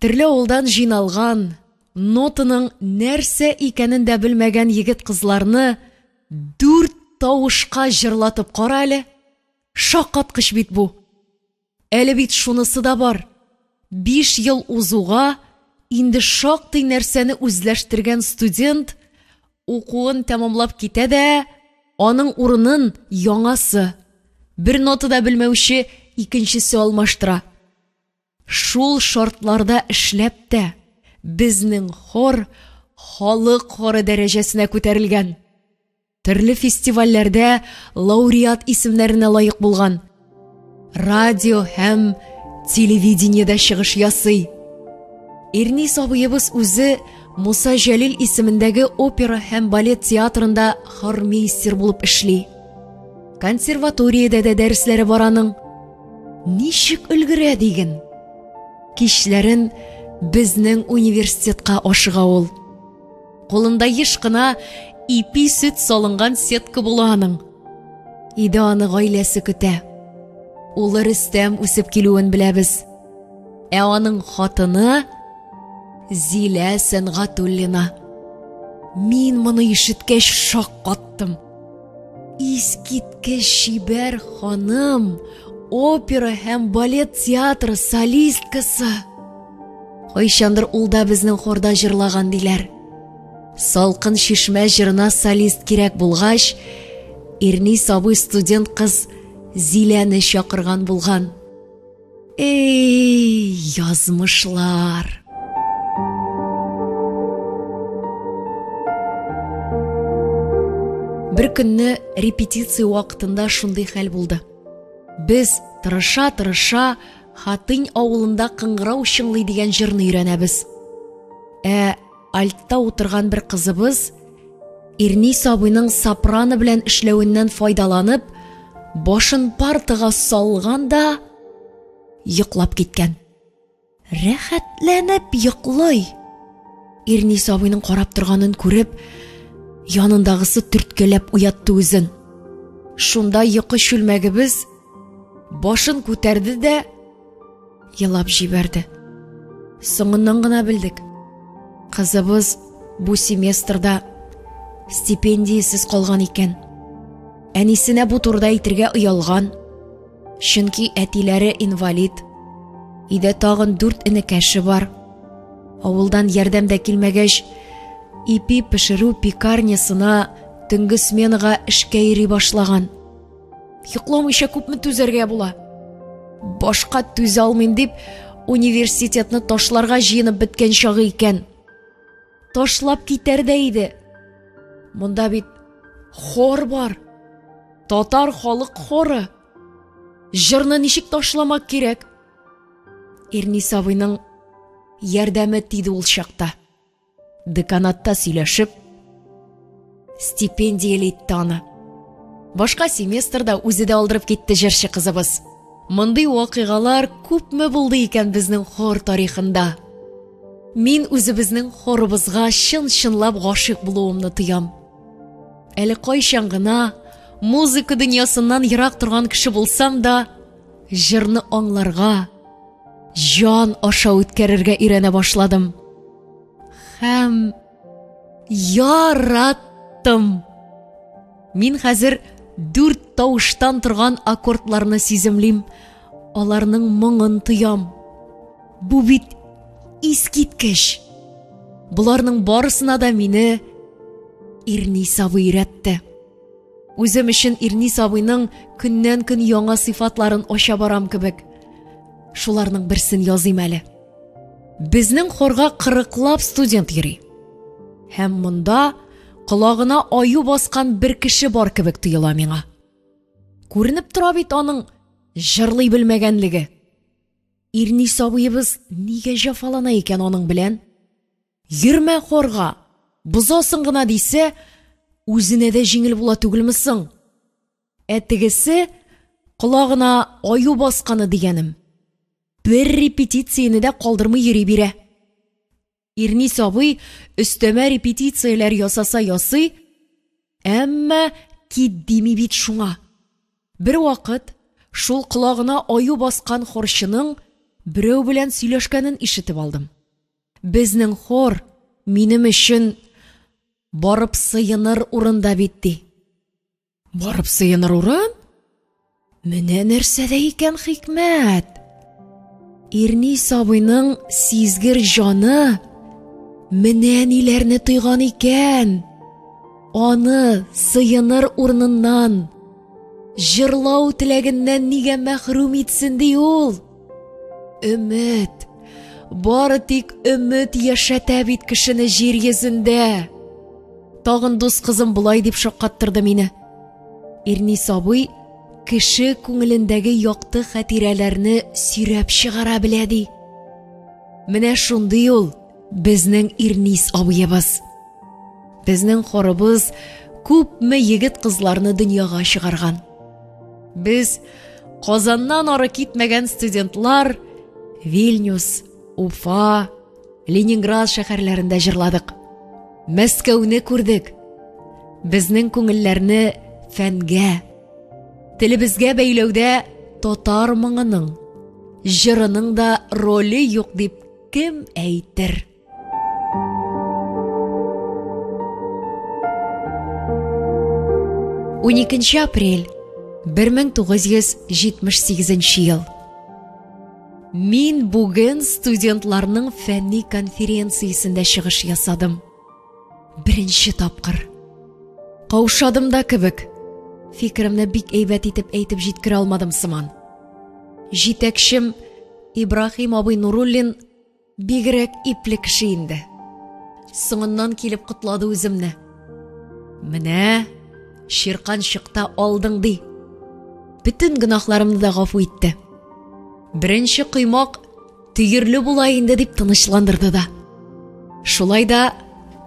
Төрле авылдан җыйналган, нотаның нәрсә икәнен дә белмәгән егет-кызларны дүрт тавышка җырлатып кара әле. Шаккаткыч бит бу. Әле бит шунысы да бар. 5 ел узуга инде шактый нәрсәне үзләштергән студент укуын тәмамлап китә дә, аның урынын яңасы, бер нота да белмәүче икенчесе алмаштыра. Шул шартларда эшләп тә, безнең хор халык хоры дәрәҗәсенә күтәрелгән. Төрле фестивальләрдә лауреат исемнәренә лаек булган. Радио һәм телевидениедә чыгыш ясый. Ирнис абыебыз үзе Муса Җәлил исемендәге опера һәм балет театрында хормейстер булып эшли. Консерваториядә дә дәресләре бар аның. Ничек өлгерә диген? Кичләрен безнең университетка ашыга ул. Кулында еш кына ипи сөт салынган сетка була аның. Иде аны гаиләсе көтә. Улы Рөстәм үсеп килүен беләбез. Ә аның хатыны Зилә Сәнгатуллина. Мин моны ишеткәч шаккаттым. Искиткеч чибәр ханым, опера һәм балет театры солисткасы. Кайчандыр ул да безнең хорда җырлаган диләр. Салкын чишмә җырына солист кирәк булгач, Ирнис абый студент кыз Зиләне чакырган булган. Эй, язмышлар! Бер көнне репетиция вакытында шундый хәл булды. Без тырыша-тырыша Хатынь авылында кыңгырау чыңлый дигән җырны өйрәнәбез. Ә альтта утырган бер кызыбыз: Ирнис абыйның сопрано белән эшләвеннән файдаланып, башын партага салган да йоклап киткән. Рәхәтләнеп йоклый. Ирнис абыйның карап торганын күреп, янындагысы төрткәләп уятты үзен. Шунда йокы чүлмәгебез башын күтәрде дә елап җибәрде. Соңыннан гына белдек. Кызыбыз бу семестрда стипендиясез калган икән. Әнисенә бу турыда әйтергә оялган. Чөнки әтиләре инвалид. Өйдә тагын дүрт энекәше бар. Авылдан ярдәм дә килмәгәч, ипи пешерү пекарнясына төнге сменага эшкә йөри башлаган. Йокламыйча күпме түзәргә була? Башка түзә алмыйм дип, университетны ташларга җыенып беткән чагы икән. Ташлап китәр дә иде. Монда бит хор бар. Татар халык хоры. Җырны ничек ташламак кирәк? Ирнис абыйның ярдәме тиде ул чакта. Деканатта сөйләшеп, стипендияле итте аны. Башка семестрда үзе дә алдырып китте җырчы кызыбыз. Мондый вакыйгалар күпме булды икән безнең хор тарихында? Мин үзебезнең хорыбызга чын-чынлап гашыйк булуымны тоям. Әле кайчан гына музыка дөньясыннан ерак торган кеше булсам да, җырны аңларга, җан аша үткәрергә өйрәнә башладым. Һәм яраттым. Мин хәзер дүрт тавыштан торган аккордларны сиземлим, аларның моңын тоям. Бу бит искиткеч! Боларның барысына да мине Ирнис абый өйрәтте. Үзем өчен Ирнис абыйның көннән-көн яңа сыйфатларын ача барам кебек. Шуларның берсен языйм әле. Безнең хорга кырыклап студент йөри. Һәм монда колагына аю баскан бер кеше бар кебек тоела миңа. Күренеп тора бит аның җырлый белмәгәнлеге. Ирнис абыебыз нигә җафалана икән аның белән? Йөрмә хорга, бозасың гына дисә, үзенә дә җиңел була түгелме соң? Ә тегесе колагына аю басканы дигәнем. Бер репетицияне дә калдырмый йөри бирә. Ирнис абый өстәмә репетицияләр ясаса ясый, әмма кит дими бит шуңа. Бервакыт шул колагына аю баскан хорчының берәү белән сөйләшкәнен ишетеп алдым. Безнең хор минем өчен барып сыеныр урын да бит, ди. Барып сыеныр урын? Менә нәрсәдә икән хикмәт! Ирнис абыйның сизгер җаны менә ниләрне тойган икән. Аны сыеныр урыныннан, җырлау теләгеннән нигә мәхрүм итсен ди ул? Өмет, бары тик өмет яшәтә бит кешене җир йөзендә. Тагын дус кызым болай дип шаккаттырды мине. Ирнис абый кеше күңелендәге якты хатирәләрне сөйрәп чыгара белә ди. Менә шундый ул безнең Ирнис абыебыз. Безнең хорыбыз күпме егет-кызларны дөньяга чыгарган. Без Казаннан ары китмәгән студентлар Вильнюс, Уфа, Ленинград шәһәрләрендә җырладык. Мәскәүне күрдек. Безнең күңелләрне фәнгә, телебезгә бәйләүдә татар моңының, җырының да роле юк дип кем әйтер? Уникенче апрель, 1978 ел. Мин бүген студентларның фәнни конференциясендә чыгыш ясадым. Беренче тапкыр. Каушадым да кебек. Фикеремне бик әйбәт итеп әйтеп җиткерә алмадым сыман. Җитәкчем Ибраһим абый Нуруллин Бигрәк ипле кеше инде. Соңыннан килеп котлады үземне. Менә чирканчыкта алдың ди. Бөтен гөнаһларымны да гафу итте. Беренче коймак төерле була инде дип тынычландырды да. Шулай да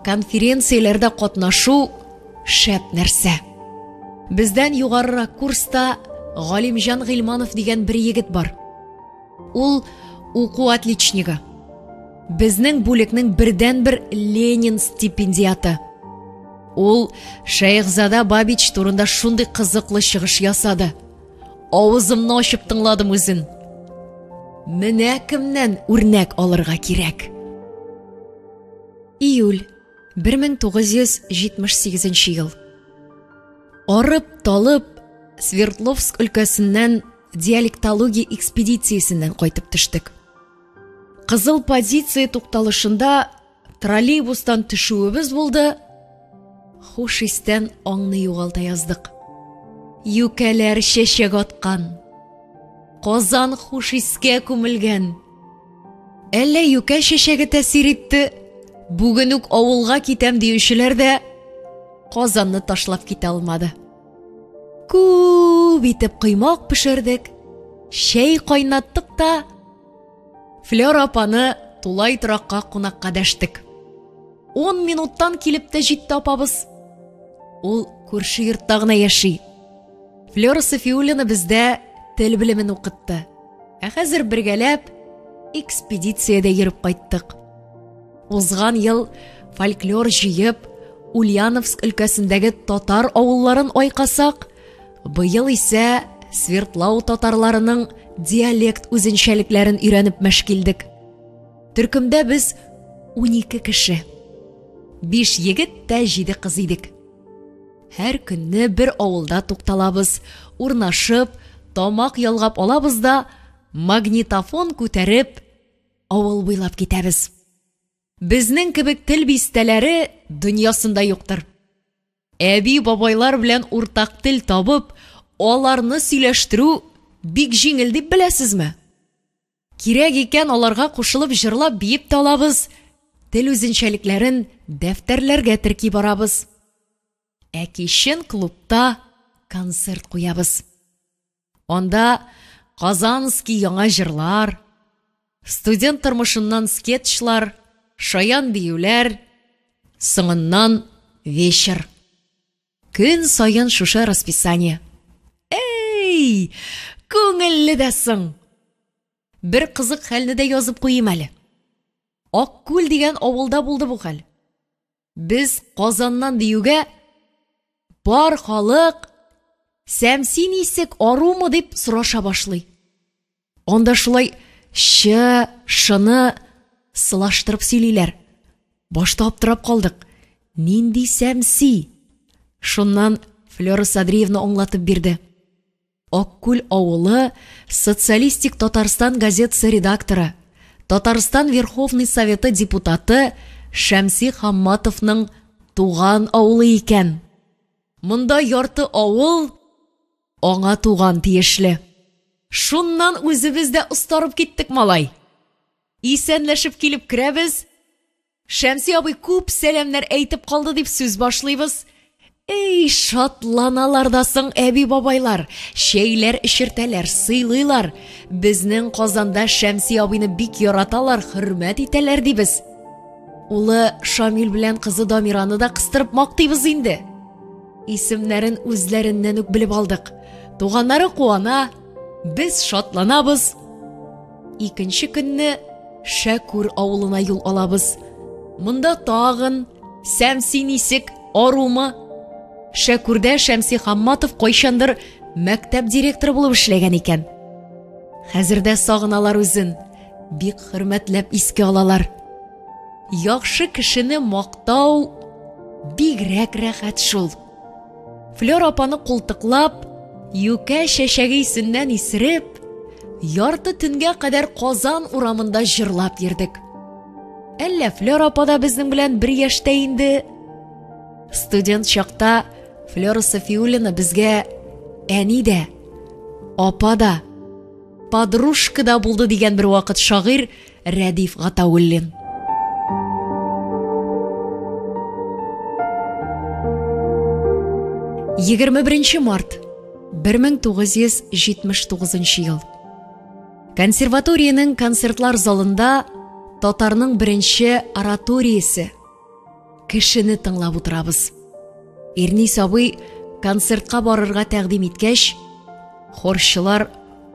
конференцияләрдә катнашу шәп нәрсә. Бездән югарырак курста Галимҗан Гыйльманов дигән бер егет бар. Ул уку отличнигы. Безнең бүлекнең бердәнбер Ленин стипендиаты. Ул Шәехзада Бабич турында шундый кызыклы чыгыш ясады. Авызымны ачып тыңладым үзен. Менә кемнән үрнәк алырга кирәк. Июль 1978 ел. Арып-талып, Свердловск өлкәсеннән диалектология экспедициясеннән кайтып төштек. Кызыл позиция тукталышында троллейбустан төшүебез булды, хуш истән аңны югалта яздык. Юкәләр чәчәк аткан. Казан хуш искә күмелгән. Әллә юкә чәчәге тәэсир итте, бүген үк авылга китәм диючеләр дә Казанны ташлап китә алмады. Күп итеп коймак пешердек, чәй кайнаттык та Флера апаны тулай торакка кунакка дәштек. Ун минуттан килеп тә җитте апабыз. Ул күрше йортта гына яши. Флера Софиуллина бездә тел белемен укытты. Ә хәзер бергәләп экспедициядә йөреп кайттык. Узган ел фольклор җыеп, Ульяновск өлкәсендәге татар авылларын айкасак, быел исә Свердлау татарларының диалект үзенчәлекләрен өйрәнеп мәш килдек. Төркемдә без 12 кеше. 5 егет тә 7 кыз идек. Һәр көнне бер авылда тукталабыз, урнашып, тамак ялгап алабыз да, магнитофон күтәреп, авыл буйлап китәбез. Безнең кебек тел бистәләре дөньясында юктыр. Әби-бабайлар белән уртак тел табып, аларны сөйләштерү бик җиңел дип беләсезме? Кирәк икән, аларга кушылып җырлап-биеп тә алабыз, тел үзенчәлекләрен дәфтәрләргә терки барабыз. Ә кичен клубта концерт куябыз. Анда казанский яңа җырлар, студент тормышыннан скетчлар, шаян биюләр, соңыннан вечер. Көн саен шушы расписание. Эй, күңелле дә соң! Бер кызык хәлне дә язып куйыйм әле. Аккүл дигән авылда булды бу хәл. Без Казаннан диюгә, бар халык Сәмси нисек, арумы дип сораша башлый. Анда шулай ч, шны сылаштырып сөйлиләр. Башта аптырап калдык. Нинди Сәмси? Шуннан Флера Садриевна аңлатып бирде. Аккүл авылы Социалистик Татарстан газетасы редакторы, Татарстан Верховный Советы депутаты Шәмси Хамматовның туган авылы икән. Монда ярты авыл аңа туган тиешле. Шуннан үзебез дә остарып киттек, малай. Исәнләшеп килеп керәбез, Шәмси абый күп сәламнәр әйтеп калды дип сүз башлыйбыз. Эй, шатланалар да соң әби-бабайлар. Чәйләр эчертәләр, сыйлыйлар. Безнең Казанда Шәмси абыйны бик яраталар, хөрмәт итәләр дибез. Улы Шамил белән кызы Дамираны да кыстырып мактыйбыз инде. Исемнәрен үзләреннән үк белеп алдык. Туганнары куана, без шатланабыз. Икенче көнне Шәкүр авылына юл алабыз. Монда тагын Сәмси нисек, арумы? Шәкүрдә Шәмси Хамматов кайчандыр мәктәп директоры булып эшләгән икән. Хәзер дә сагыналар үзен, бик хөрмәтләп искә алалар. Яхшы кешене мактау бигрәк рәхәт шул. Флер апаны култыклап, юкә чәчәге исеннән исереп, ярты төнгә кадәр Казан урамында җырлап йөрдек. Әллә Флер апа да безнең белән бер яшьтә инде? Студент чакта Флера Софиуллина безгә әни дә, апа да, Подружка да булды дигән бер вакыт шагыйрь Рәдиф Гатауллин. 21 март 1979 ел. Консерваториянең концертлар залында татарның беренче ораториясе Кешене тыңлап утырабыз. Ирнис абый концертка барырга тәкъдим иткәч, хорчылар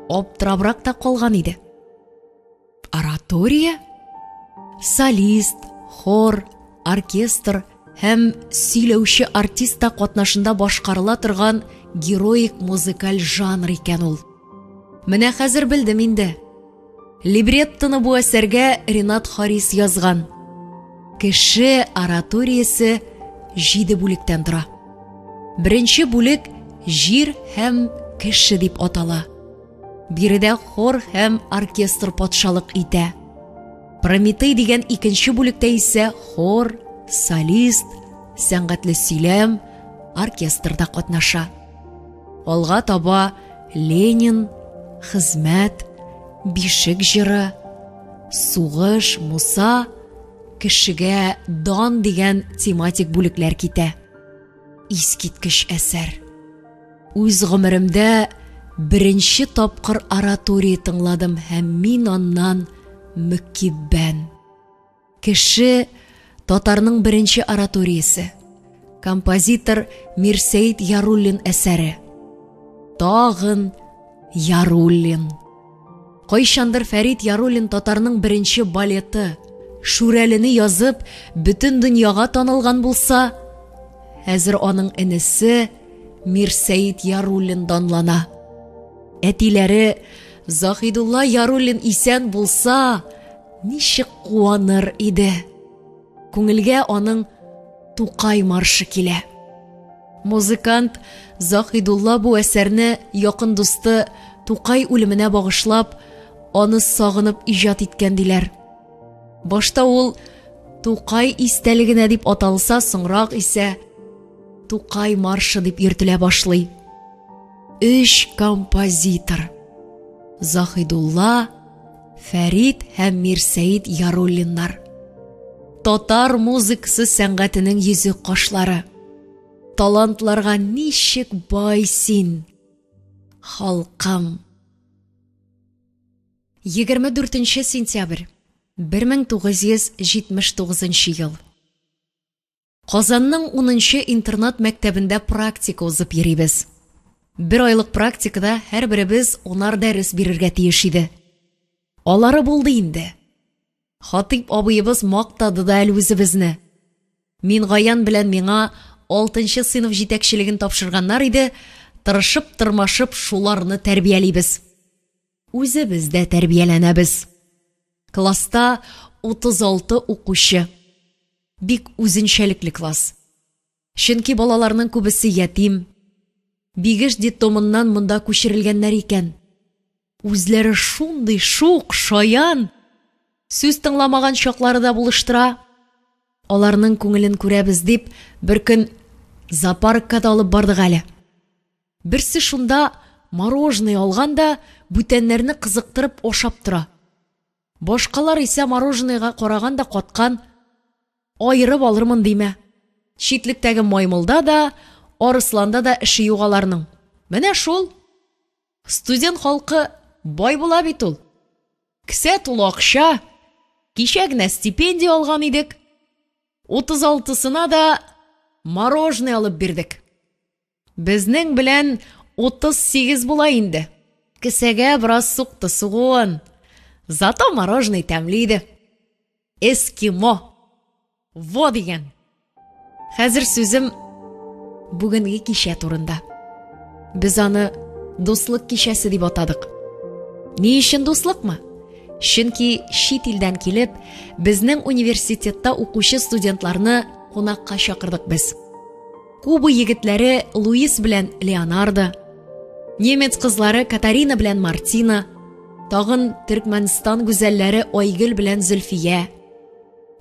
аптырабрак та калган иде. Оратория? Солист, хор, оркестр һәм сөйләүче артист та катнашында башкарыла торган героик музыкаль жанр икән ул. Менә хәзер белдем инде. Либреттоны бу әсәргә Ренат Харис язган. Кеше ораториясе җиде бүлектән тора. Беренче бүлек Җир һәм кеше дип атала. Биредә хор һәм оркестр патшалык итә. Прометей дигән икенче бүлектә исә хор, солист, сәнгатьле сөйләм, оркестр да катнаша. Алга таба Ленин, хезмәт, бишек җыры, сугыш, Муса, кешегә дан дигән тематик бүлекләр китә. Искиткеч әсәр. Үз гомеремдә беренче тапкыр оратория тыңладым һәм мин аннан мөкиббән. Кеше татарның беренче ораториясе. Композитор Мирсәет Яруллин әсәре. Тагын Яруллин. Кайчандыр Фәрит Яруллин татарның беренче балеты Шүрәлене язып, бөтен дөньяга танылган булса, хәзер аның энесе Мирсәет Яруллин данлана. Әтиләре Заһидулла Яруллин исән булса, ничек куаныр иде. Күңелгә аның Тукай маршы килә. Музыкант Заһидулла бу әсәрне якын дусты Тукай үлеменә багышлап, аны сагынып иҗат иткән диләр. Башта ул Тукай истәлегенә дип аталса, соңрак исә Тукай маршы дип йөртелә башлый. Өч композитор. Заһидулла, Фәрит һәм Мирсәет Яруллиннар. Татар музыкасы сәнгатенең йөзек кашлары. Талантларга ничек бай син, халкым. 24 сентябрь 1979 ел. Казанның унынчы интернат мәктәбендә практика узып йөрибез. Бер айлык практикада һәрберебез унар дәрес бирергә тиеш иде. Алары булды инде. Хатыйп абыебыз мактады да әле үзебезне. Мингаян белән миңа алтынчы сыйныф җитәкчелеген тапшырганнар иде, тырышып-тырмашып шуларны тәрбиялибез. Үзебез дә тәрбияләнәбез. Класста 36 укучы. Бик үзенчәлекле класс. Чөнки балаларның күбесе ятим. Бигеш детдомыннан монда күчерелгәннәр икән. Үзләре шундый шук, шаян. Сүз тыңламаган чаклары да булыштыра. Аларның күңелен күрәбез дип, беркөн зоопаркка да алып бардык әле. Берсе шунда мороженое алган да бүтәннәрне кызыктырып ашап тора. Башкалар исә мороженоега караган да каткан. Аерып алырмын димә. Читлектәге маймылда да, арысланда да эше юк аларның. Менә шул. Студент халкы бай була бит ул. Кесә тулы акча. Кичә генә стипендия алган идек. 36-сына да мороженое алып бирдек. Безнең белән 38 була инде. Кесәгә бераз сукты сугуын. Зато мороженое тәмле иде. Эскимо. Во дигән. Хәзер сүзем бүгенге кичә турында. Без аны дуслык кичәсе дип атадык. Ни өчен дуслыкмы? Чөнки чит илдән килеп, безнең университетта укучы студентларны кунакка чакырдык без. Куба егетләре Луис белән Леонардо, немец кызлары Катарина белән Мартина, тагын Төркмәнстан гүзәлләре Айгөл белән Зөлфия.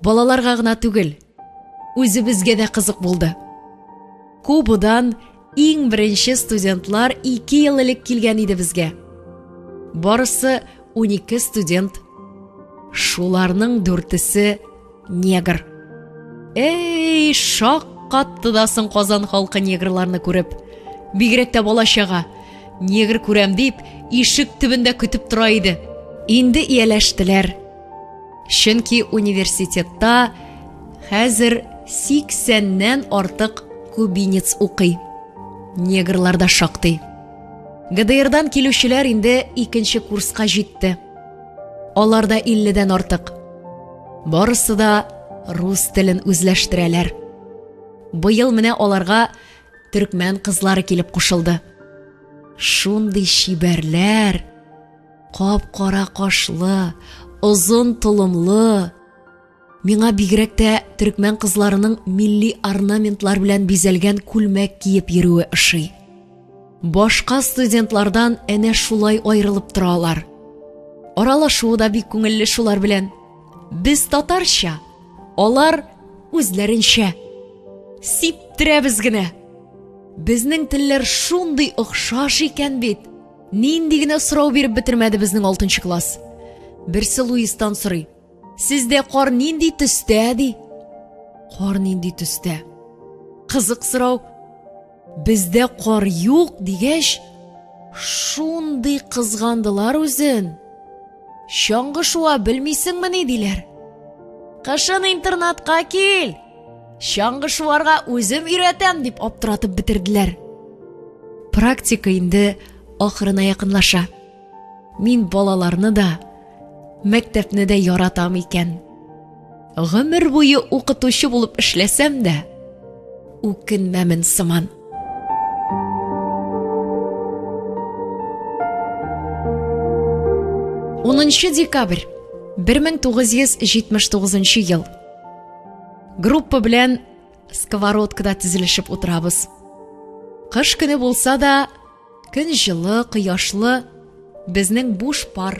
Балаларга гына түгел, үзебезгә дә кызык булды. Кубадан иң беренче студентлар 2 ел элек килгән иде безгә. Барысы 12 студент. Шуларның дүртесе негр. Эй, шаккатты да соң Казан халкы негрларны күреп. Бигрәк тә бала-чага. Негр күрәм дип, ишек төбендә көтеп тора иде. Инде ияләштеләр. Чөнки университетта хәзер 80-нән артык кубинец укый. Негрлар да шактый. ГДРдан килүчеләр инде икенче курска җитте. Алар да 50-дән артык. Барысы да рус телен үзләштерәләр. Быел менә аларга төркмән кызлары килеп кушылды. Шундый чибәрләр, кап-кара кашлы, озын толымлы. Миңа бигрәк тә төркмән кызларының милли орнаментлар белән бизәлгән күлмәк киеп йөрүе ошый. Башка студентлардан әнә шулай аерылып тора алар. Аралашуы да бик күңелле шулар белән. Без татарча, алар үзләренчә. Сиптерәбез генә. Безнең телләр шундый охшаш икән бит. Нинди генә сорау биреп бетермәде безнең алтынчы класс. Берсе Луистан сорый. Сездә кар нинди төстә, ди. Кар нинди төстә? Кызык сорау. Бездә кар юк дигәч, шундый кызгандылар үзен. Чаңгы шуа белмисеңмени, диләр. Кышын интернатка кил. Чаңгы шуарга үзем өйрәтәм, дип аптыратып бетерделәр. Практика инде ахырына якынлаша. Мин балаларны да, мәктәпне дә яратам икән. Гомер буе укытучы булып эшләсәм дә, үкенмәмен сыман. Унынчы декабрь, 1979 ел. Группа белән сковородкада тезелешеп утырабыз. Кыш көне булса да, көн җылы, кояшлы, безнең буш пар.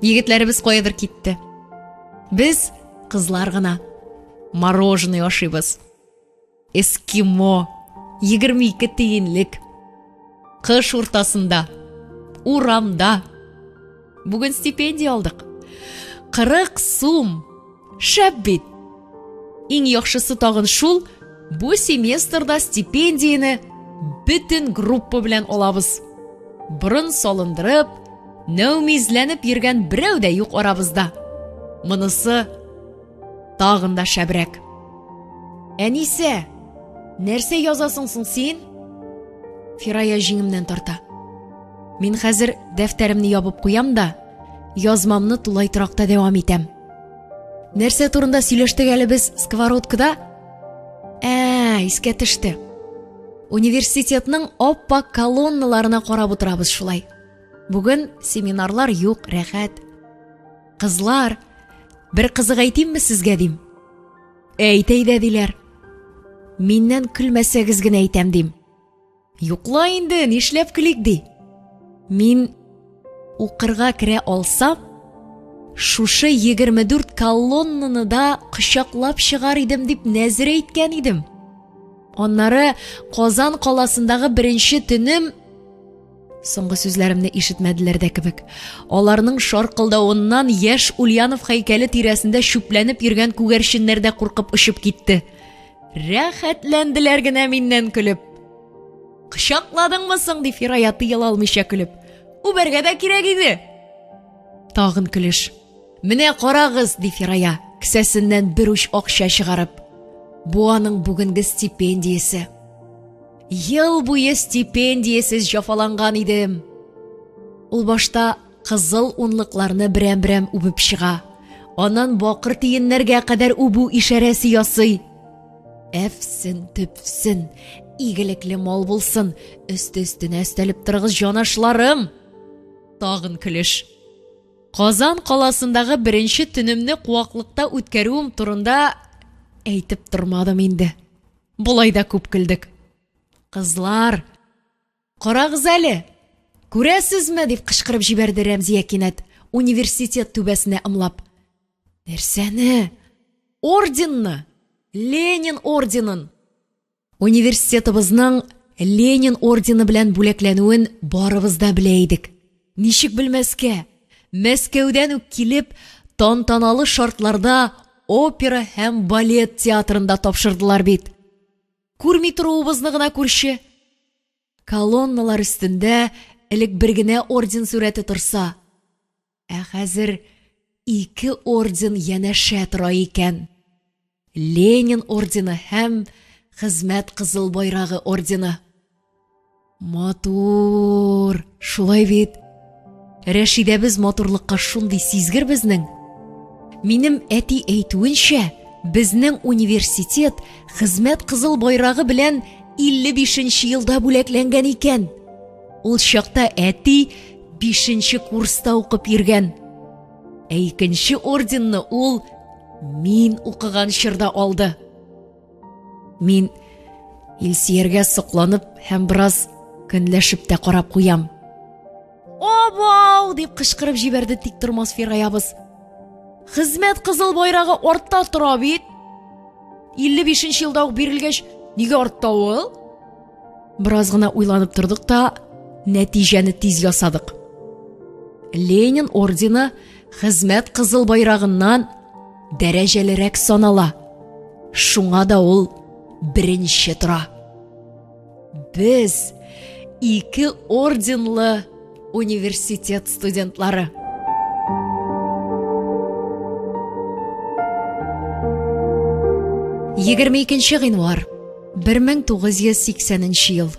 Егетләребез каядыр китте. Без кызлар гына мороженое ашыйбыз. Эскимо 22 тиенлек. Кыш уртасында, урамда. Бүген стипендия алдык. 40 сум. Шәп бит. Иң яхшысы тагын шул, бу семестрда стипендияне бөтен группа белән алабыз. Борын салындырып, нәүмизләнеп йөргән берәү дә юк арабызда. Монысы тагын да шәбрәк. Әнисә, нәрсә язасың соң син? Фирая җиңемнән тарта. Мин хәзер дәфтәремне ябып куям да, язмамны тулай торакта дәвам итәм. Нәрсә турында сөйләштек әле без сковородкада? Ә, искә төште. Университетның аппак колонналарына карап утырабыз шулай. Бүген семинарлар юк, рәхәт. Кызлар, бер кызык әйтимме сезгә дим. Әйт әйдә диләр. Миннән көлмәсәгез генә әйтәм дим. Юкла инде, нишләп көлик ди. Мин укырга керә алсам, шушы 24 колоннаны да кочаклап чыгар идем дип нәзер әйткән идем. Аннары Казан каласындагы беренче төнем Соңгы сүзләремне ишетмәделәр дә кебек. Аларның шаркылдавыннан яшь Ульянов һәйкәле тирәсендә чүпләнеп йөргән күгәрченнәр дә куркып очып китте. Рәхәтләнделәр генә миннән көлеп. Кочакладыңмы соң, ди Фирая тыела алмыйча көлеп. Үбәргә дә кирәк иде. Тагын көлеш. Менә карагыз, ди Фирая, кесәсеннән бер уч акча чыгарып. Бу аның бүгенге стипендиясе. Ел буе стипендиясез җафаланган идем. Ул башта кызыл унлыкларны берәм-берәм үбеп чыга. Аннан бакыр тиеннәргә кадәр үбү ишарәсе ясый. Әфсен, төпсен, игелекле мал булсын, өсте-өстенә өстәлеп торыгыз, җанашларым! Тагын көлеш. Казан каласындагы беренче төнемне куаклыкта үткәрүем турында әйтеп тормадым инде. Болай да күп көлдек. Кызлар, карагыз әле, күрәсезме, дип кычкырып җибәрде Рәмзия кинәт, университет түбәсенә ымлап. Нәрсәне? Орденны! Ленин орденын! Университетыбызның Ленин ордены белән бүләкләнүен барыбыз да белә идек. Ничек белмәскә? Мәскәүдән үк килеп, тантаналы шартларда опера һәм балет театрында тапшырдылар бит. Күрми торуыбызны гына күрче. Колонналар өстендә элек бер генә орден сурәте торса, ә хәзер ике орден янәшә тора икән. Ленин ордены һәм Хезмәт Кызыл Байрагы ордены. Матур, шулай бит. Рәшидәбез матурлыкка шундый сизгер безнең. Минем әти әйтүенчә, безнең университет Хезмәт Кызыл Байрагы белән 55 нче елда бүләкләнгән икән. Ул чакта әти 5 курста укып йөргән. Ә икенче орденны ул мин укыган чорда алды. Мин Илсияргә сокланып һәм бераз көнләшеп тә карап куям. Обау! дип кычкырып җибәрде тик тормас Фираябыз. Хезмәт кызыл байрагы артта тора бит. 55 нче елда ук бирелгәч, нигә артта ул? Бераз гына уйланып тордык та, нәтиҗәне тиз ясадык. Ленин ордены Хезмәт Кызыл Байрагыннан дәрәҗәлерәк санала. Шуңа да ул беренче тора. Без ике орденлы университет студентлары. 22 гыйнвар 1980 ел.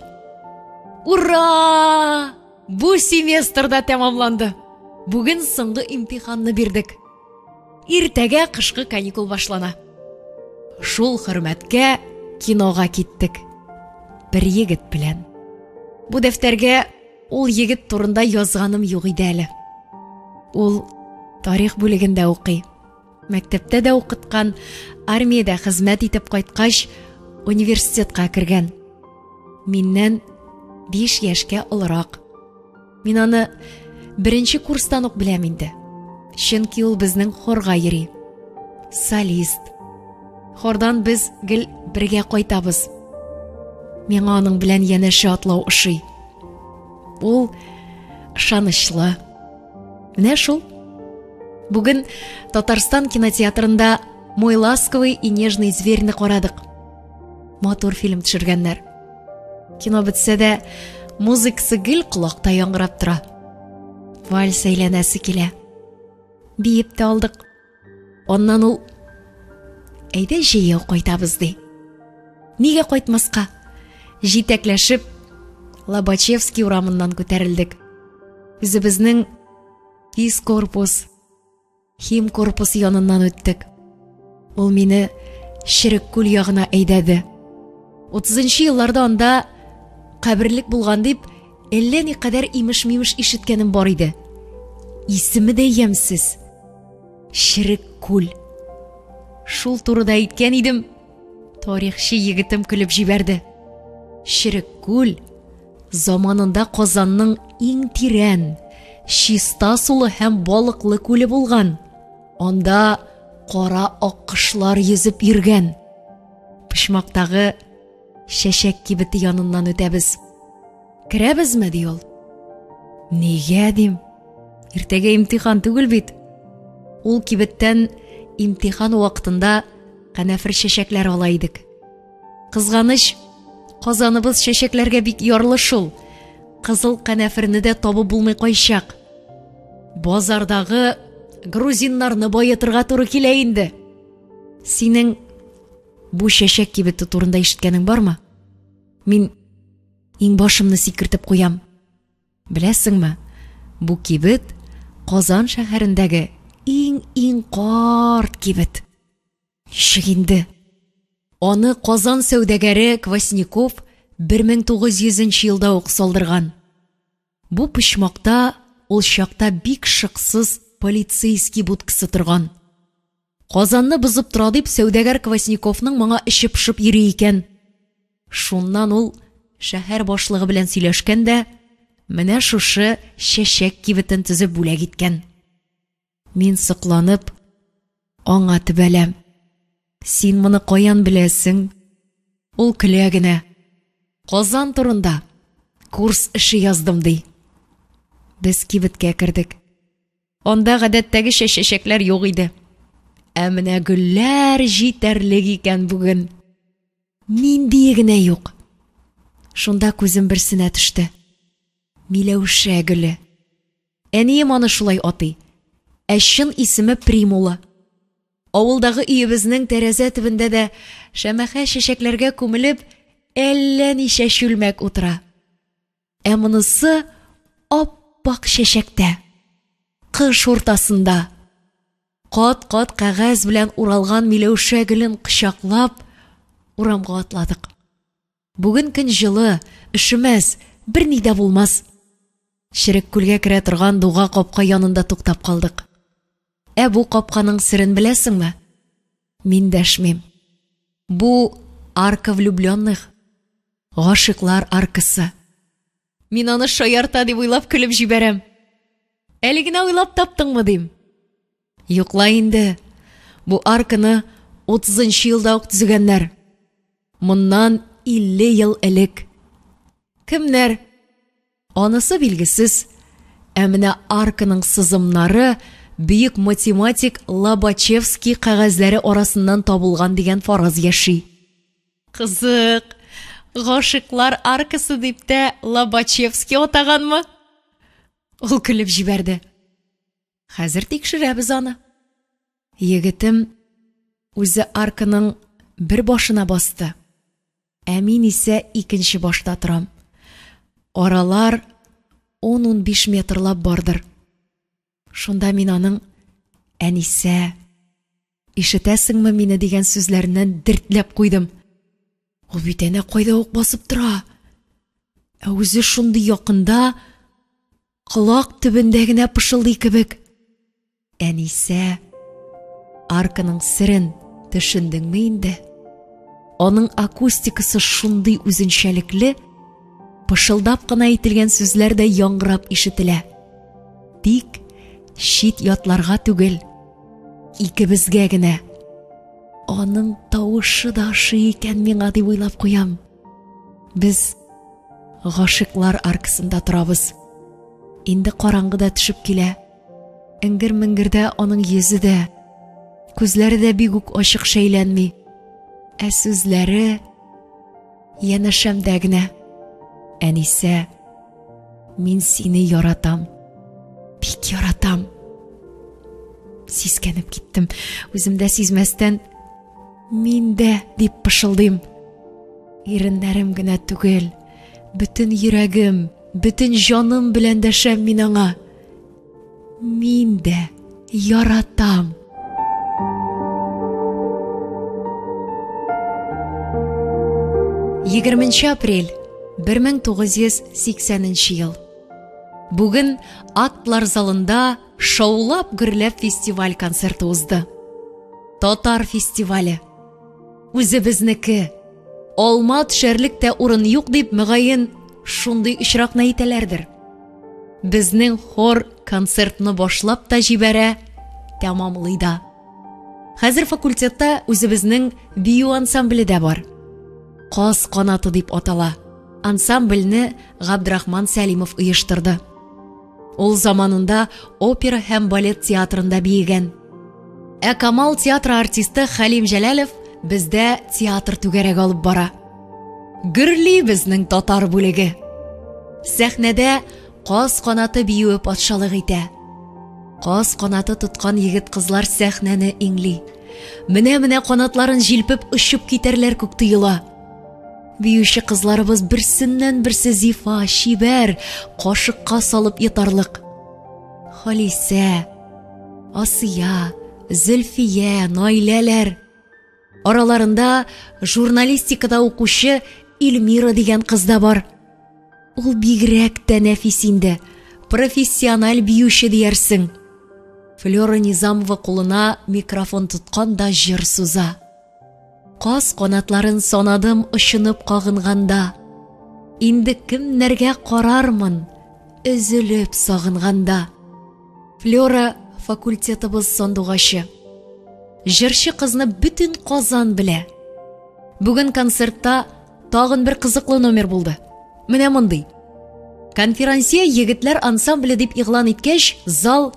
Ура! Бу семестр да тәмамланды. Бүген соңгы имтиханны бирдек. Иртәгә кышкы каникул башлана. Шул хөрмәткә кинога киттек. Бер егет белән. Бу дәфтәргә ул егет турында язганым юк иде әле. Ул тарих бүлегендә укый. Мәктәптә дә укыткан, армиядә хезмәт итеп кайткач, университетка кергән. Миннән 5 яшькә олырак. Мин аны беренче курстан ук беләм инде. Чөнки ул безнең хорга йөри. Солист. Хордан без гел бергә кайтабыз. Миңа аның белән янәшә атлау ошый. Ул ышанычлы. Менә шул. Бүген Татарстан кинотеатрында Мой ласковый и нежный зверьне карадык. Матур фильм төшергәннәр. Кино бетсә дә, музыкасы гел колакта яңгырап тора. Вальс әйләнәсе килә. Биеп тә алдык. Аннан ул әйдә җәяү кайтабыз ди. Нигә кайтмаска? Җитәкләшеп Лобачевский урамыннан күтәрелдек. Үзебезнең физкорпус, Хим корпусы яныннан үттек. Ул мине Черек күл ягына әйдәде. 30 елларда анда каберлек булган дип, әллә никадәр имеш-мимеш ишеткәнем бар иде. Исеме дә ямьсез. Черек күл. Шул турыда әйткән идем, тарихчы егетем көлеп җибәрде. Черек күл Заманында Казанның иң тирән, чиста сулы һәм балыклы күле булган. Анда кара аккошлар йөзеп йөргән. Почмактагы чәчәк кибете яныннан үтәбез. Керәбезме, ди ул. Нигә, дим. Иртәгә имтихан түгел бит. Ул кибеттән имтихан вакытында канәфер чәчәкләр ала идек. Кызганыч, Казаныбыз чәчәкләргә бик ярлы шул. Кызыл канәферне дә табып булмый кайчак. Базардагы грузиннарны баетырга туры килә инде. Синең бу чәчәк кибете турында ишеткәнең бармы? Мин иңбашымны сикертеп куям. Беләсеңме, бу кибет Казан шәһәрендәге иң-иң карт кибет. Ничек инде? Аны Казан сәүдәгәре Квасников 1900 нче елда ук салдырган. Бу почмакта ул чакта бик шыксыз полицейский будкасы торган. Казанны бозып тора дип сәүдәгәр Квасниковның моңа эче пошып йөри икән. Шуннан ул шәһәр башлыгы белән сөйләшкән дә, менә шушы чәчәк кибетен төзеп бүләк иткән. Мин сокланып аңа төбәләм. Син моны каян беләсең? Ул көлә генә. Казан турында курс эше яздым, ди. Без кибеткә кердек. Анда гадәттәгечә чәчәкләр юк иде. Ә менә гөлләр җитәрлек икән бүген. Ниндие генә юк. Шунда күзем берсенә төште. Миләүшә гөле. Әнием аны шулай атый. Ә чын исеме Примула. Авылдагы өебезнең тәрәзә төбендә дә шәмәхә чәчәкләргә күмелеп әллә ничә чүлмәк утыра. Ә монысы ап-ак чәчәктә. Кыш уртасында. Кат-кат кәгазь белән уралган миләүшә гөлен кочаклап, урамга атладык. Бүген көн җылы, өшемәс, берни дә булмас. Черек күлгә керә торган дуга капка янында туктап калдык. Ә бу капканың серен беләсеңме? Мин дәшмим. Бу арка влюбленных. Гашыйклар аркасы. Мин аны шаярта дип уйлап көлеп җибәрәм. Әле генә уйлап таптыңмы дим. Юкла инде. Бу арканы 30 елда ук төзегәннәр. Моннан 50 ел элек. Кемнәр? Анысы билгесез. Ә менә арканың сызымнары бөек математик Лобачевский кәгазьләре арасыннан табылган дигән фараз яши. Кызык, гашыйклар аркасы дип тә Лобачевский атаганмы? Ул көлеп җибәрде. Хәзер тикшерәбез аны. Егетем үзе арканың бер башына басты. Ә мин исә икенче башта торам. Аралар 10-15 метрлап бардыр. Шунда мин аның Әнисә, ишетәсеңме мине дигән сүзләреннән дертләп куйдым. Ул бит әнә кайда ук басып тора. Ә үзе шундый якында, колак төбендә генә пышылдый кебек. Әнисә, арканың серен төшендеңме инде? Аның акустикасы шундый үзенчәлекле, пышылдап кына әйтелгән сүзләр дә яңгырап ишетелә. Тик чит ятларга түгел, икебезгә генә. Аның тавышы да ошый икән миңа дип уйлап куям. Без гашыйклар аркасында торабыз. Инде караңгы да төшеп килә. Эңгер-меңгердә аның йөзе дә, күзләре дә бик үк ачык шәйләнми. Ә сүзләре янәшәмдә генә. Әнисә, мин сине яратам. Бик яратам. Сискәнеп киттем. Үзем дә сизмәстән, мин дә дип пышылдыйм. Иреннәрем генә түгел, бөтен йөрәгем, бөтен җаным белән дәшәм мин аңа. Мин дә яратам. Егерменче апрель, 1980 ел. Бүген актлар залында шаулап-гөрләп фестиваль концерты узды. Татар фестивале. Үзебезнеке. Алма төшәрлек тә урын юк дип, мөгаен, шундый очракны әйтәләрдер. Безнең хор концертны башлап та җибәрә, тәмамлый да. Хәзер факультетта үзебезнең бию ансамбле дә бар. Каз канаты дип атала. Ансамбльне Габдрахман Сәлимов оештырды. Ул заманында опера һәм балет театрында биегән. Ә Камал театры артисты Хәлим Җәләлов бездә театр түгәрәге алып бара. Гөрли безнең татар бүлеге. Сәхнәдә каз канаты биюе патшалык итә. Каз канаты тоткан егет-кызлар сәхнәне иңли. Менә-менә канатларын җилпеп очып китәрләр күк тоела. Биюче кызларыбыз берсеннән-берсе зифа, чибәр, кашыкка салып йотарлык. Халисә, Асия, Зөлфия, Наиләләр. Араларында журналистикада укучы Эльмира дигән кыз да бар. Ул бигрәк тә нәфис инде, профессиональ биюче диярсең. Флера Низамова кулына микрофон тоткан да җыр суза. Каз канатларын санадым очынып кагынганда. Инде кемнәргә карармын, өзелеп сагынганда. Флера факультетыбыз сандугачы. Җырчы кызны бөтен Казан белә. Бүген концертта тагын бер кызыклы номер булды. Менә мондый. Конферансье егетләр ансамбле дип игълан иткәч, зал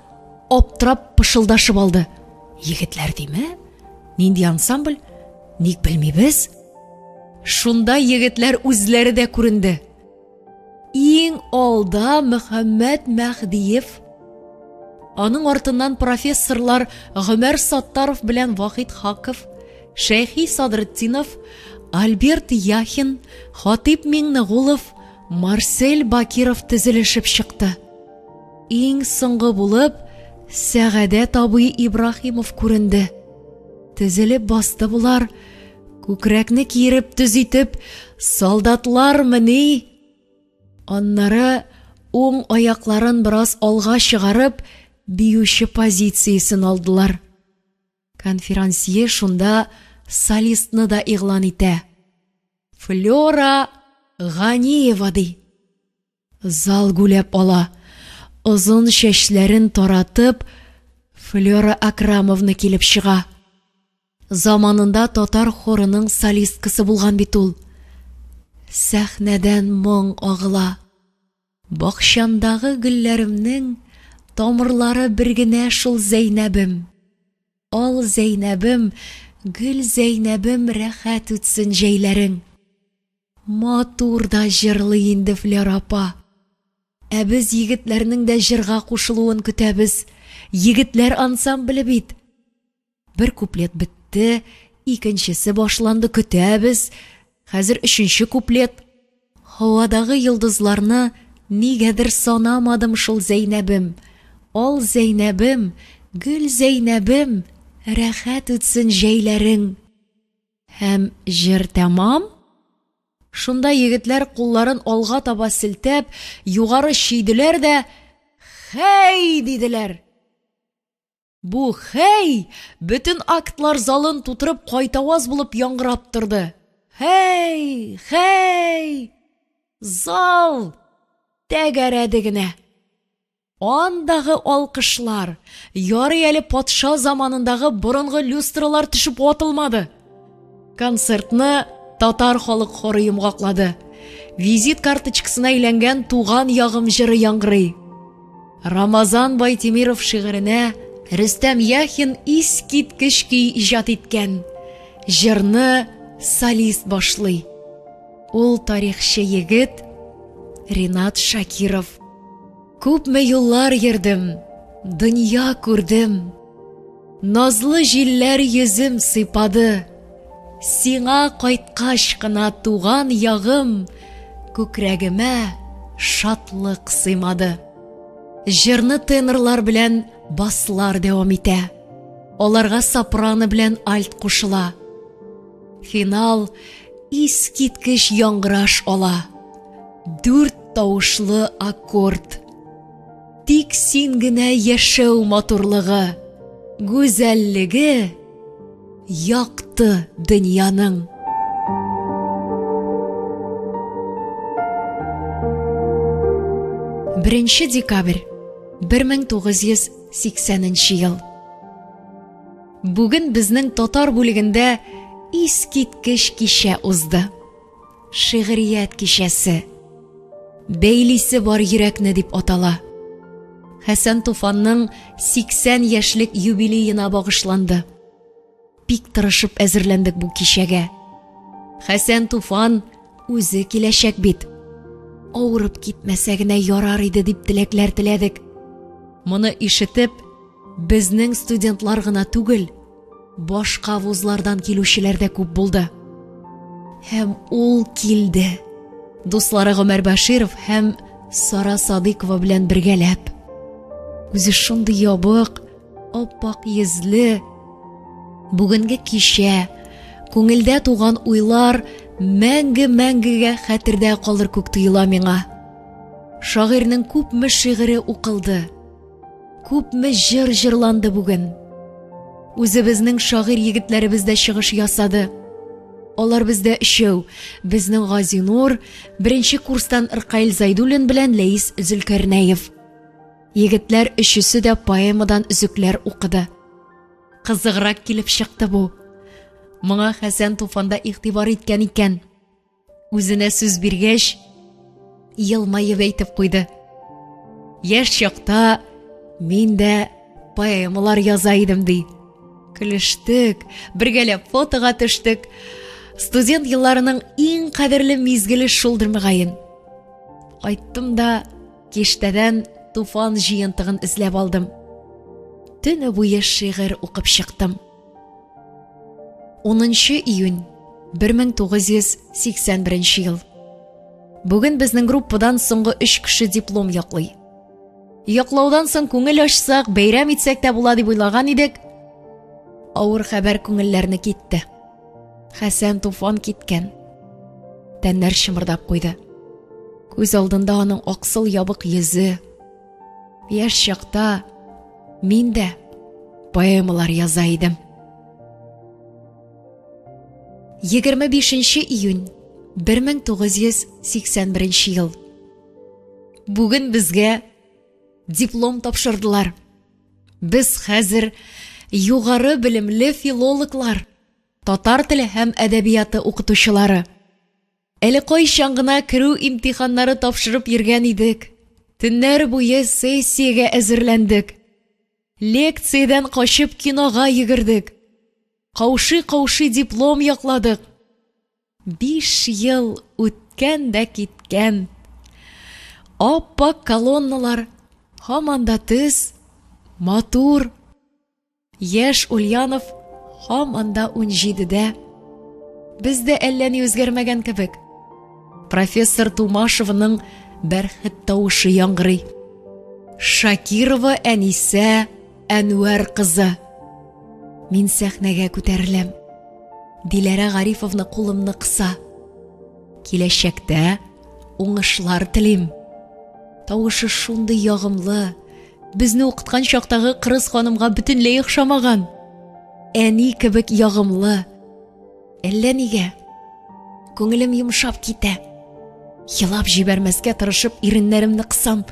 аптырап пышылдашып алды. Егетләр диме? Нинди ансамбль? Ник белмибез? Шунда егетләр үзләре дә күренде. Иң алда Мөхәммәт Мәһдиев. Аның артыннан профессорлар Гомәр Саттаров белән Вахит Хаков, Шәйхи Садретдинов, Альберт Яхин, Хатип Миңнегулов, Марсель Бакиров тезелешеп чыкты. Иң соңгы булып Сәгадәт абый Ибраһимов күренде. Тезелеп басты болар, күкрәкне киереп төз итеп, солдатлармыни? Аннары уң аякларын бераз алга чыгарып, биюче позициясен алдылар. Конферансье шунда солистны да игълан итә. Флера Ганиева ди. Зал гүләп ала. Озын чәчләрен таратып, Флера Акрамовна килеп чыга. Заманында татар хорының солисткасы булган бит ул. Сәхнәдән моң агыла. Бакчамдагы гөлләремнең тамырлары бер генә шул Зәйнәбем. Ал Зәйнәбем, гөл Зәйнәбем, рәхәт үтсен җәйләрең. Матур да җырлый инде Флера апа. Ә без егетләрнең дә җырга кушылуын көтәбез. Егетләр ансамбле бит. Бер куплет бетте, икенчесе башланды, көтәбез. Хәзер өченче куплет. Һавадагы йолдызларны нигәдер санамадым шул, Зәйнәбем. Ал Зәйнәбем, гөл Зәйнәбем, рәхәт үтсен җәйләрең. Һәм җыр тәмам. Шунда егетләр кулларын алга таба селтәп, югары чөйделәр дә, «Хәй!» диделәр. Бу «Хәй!» бөтен актлар залын тутырып кайтаваз булып яңгырап торды. Хәй! Хәй! Зал тәгәрәде генә. Андагы алкышлар! Ярый әле патша заманындагы борынгы люстралар төшеп ватылмады. Концертны татар халык хоры йомгаклады. Визит карточкасына әйләнгән Туган ягым җыры яңгырый. Рамазан Байтимиров шигыренә Рөстәм Яхин искиткеч көй иҗат иткән. Җырны солист башлый. Ул тарихчы егет Ринат Шакиров. Күпме юллар йөрдем, дөнья күрдем. Назлы җилләр йөзем сыйпады. Сиңа кайткач кына туган ягым күкрәгемә шатлык сыймады. Җырны тенорлар белән баслар дәвам итә. Аларга сопрано белән альт кушыла. Финал искиткеч яңгыраш ала. Дүрт тавышлы аккорд. Тик син генә яшәү матурлыгы, гүзәллеге, якты дөньяның. Беренче декабрь, 1980 ел. Бүген безнең татар бүлегендә искиткеч кичә узды. Шигърият кичәсе. Бәйлисе бар йөрәкне дип атала. Хәсән Туфанның 80 яшьлек юбилеена багышланды. Бик тырышып әзерләндек бу кичәгә. Хәсән Туфан үзе киләчәк бит. Авырып китмәсә генә ярар иде дип теләкләр теләдек. Моны ишетеп, безнең студентлар гына түгел, Башка вузлардан килүчеләр дә күп булды. Һәм ул килде. Дуслары Гомәр Баширов һәм Сара Садыйкова белән бергәләп. Үзе шундый ябык, аппак йөзле. Бүгенге кичә, күңелдә туган уйлар мәңге-мәңгегә хәтердә калыр күк тоела миңа. Шагыйрьнең күпме шигыре укылды. Күпме җыр җырланды бүген. Үзебезнең шагыйрь егетләребез дә чыгыш ясады. Алар бездә өчәү. Безнең Газинур, беренче курстан Ркаил Зайдуллин белән Ләис Зөлкәрнәев. Егетләр өчесе дә поэмадан өзекләр укыды. Кызыграк килеп чыкты бу. Моңа Хәсән Туфан да игътибар иткән икән. Үзенә сүз биргәч, елмаеп әйтеп куйды. Яшь чакта мин дә поэмалар яза идем, ди. Көлештек, бергәләп фотога төштек. Студент елларының иң кадерле мизгеле шулдыр мөгаен. Кайттым да киштәдән Туфан җыентыгын эзләп алдым. Төне буе шигырь укып чыктым. 10 июнь 1981 ел. Бүген безнең группадан соңгы өч кеше диплом яклый. Яклаудан соң күңел ачсак, бәйрәм итсәк тә була дип уйлаган идек. Авыр хәбәр күңелләрне китте. Хәсән Туфан киткән. Тәннәр чымырдап куйды. Күз алдында аның аксыл ябык йөзе. Яшь чакта мин дә поэмалар яза идем. 25 июнь 1981 ел. Бүген безгә диплом тапшырдылар. Без хәзер югары белемле филологлар, татар теле һәм әдәбияты укытучылары. Әле кайчан гына керү имтиханнары тапшырып йөргән идек. Төннәр буе сессиягә әзерләндек. Лекциядән качып кинога йөгердек. Каушый-каушый диплом якладык. 5 ел үткән дә киткән. Ап-ак колонналар һаман да төз, матур. Яшь Ульянов һаман да 17-дә. Без дә әллә ни үзгәрмәгән кебек. Профессор Тумашевның бәрхет тавышы яңгырый. Шакирова Әнисә Әнвәр кызы. Мин сәхнәгә күтәреләм. Диләрә Гарифовна кулымны кыса. Киләчәктә уңышлар телим. Тавышы шундый ягымлы, безне укыткан чактагы кырыс ханымга бөтенләй охшамаган. Әни кебек ягымлы. Әллә нигә күңелем йомшап китә. Елап җибәрмәскә тырышып иреннәремне кысам.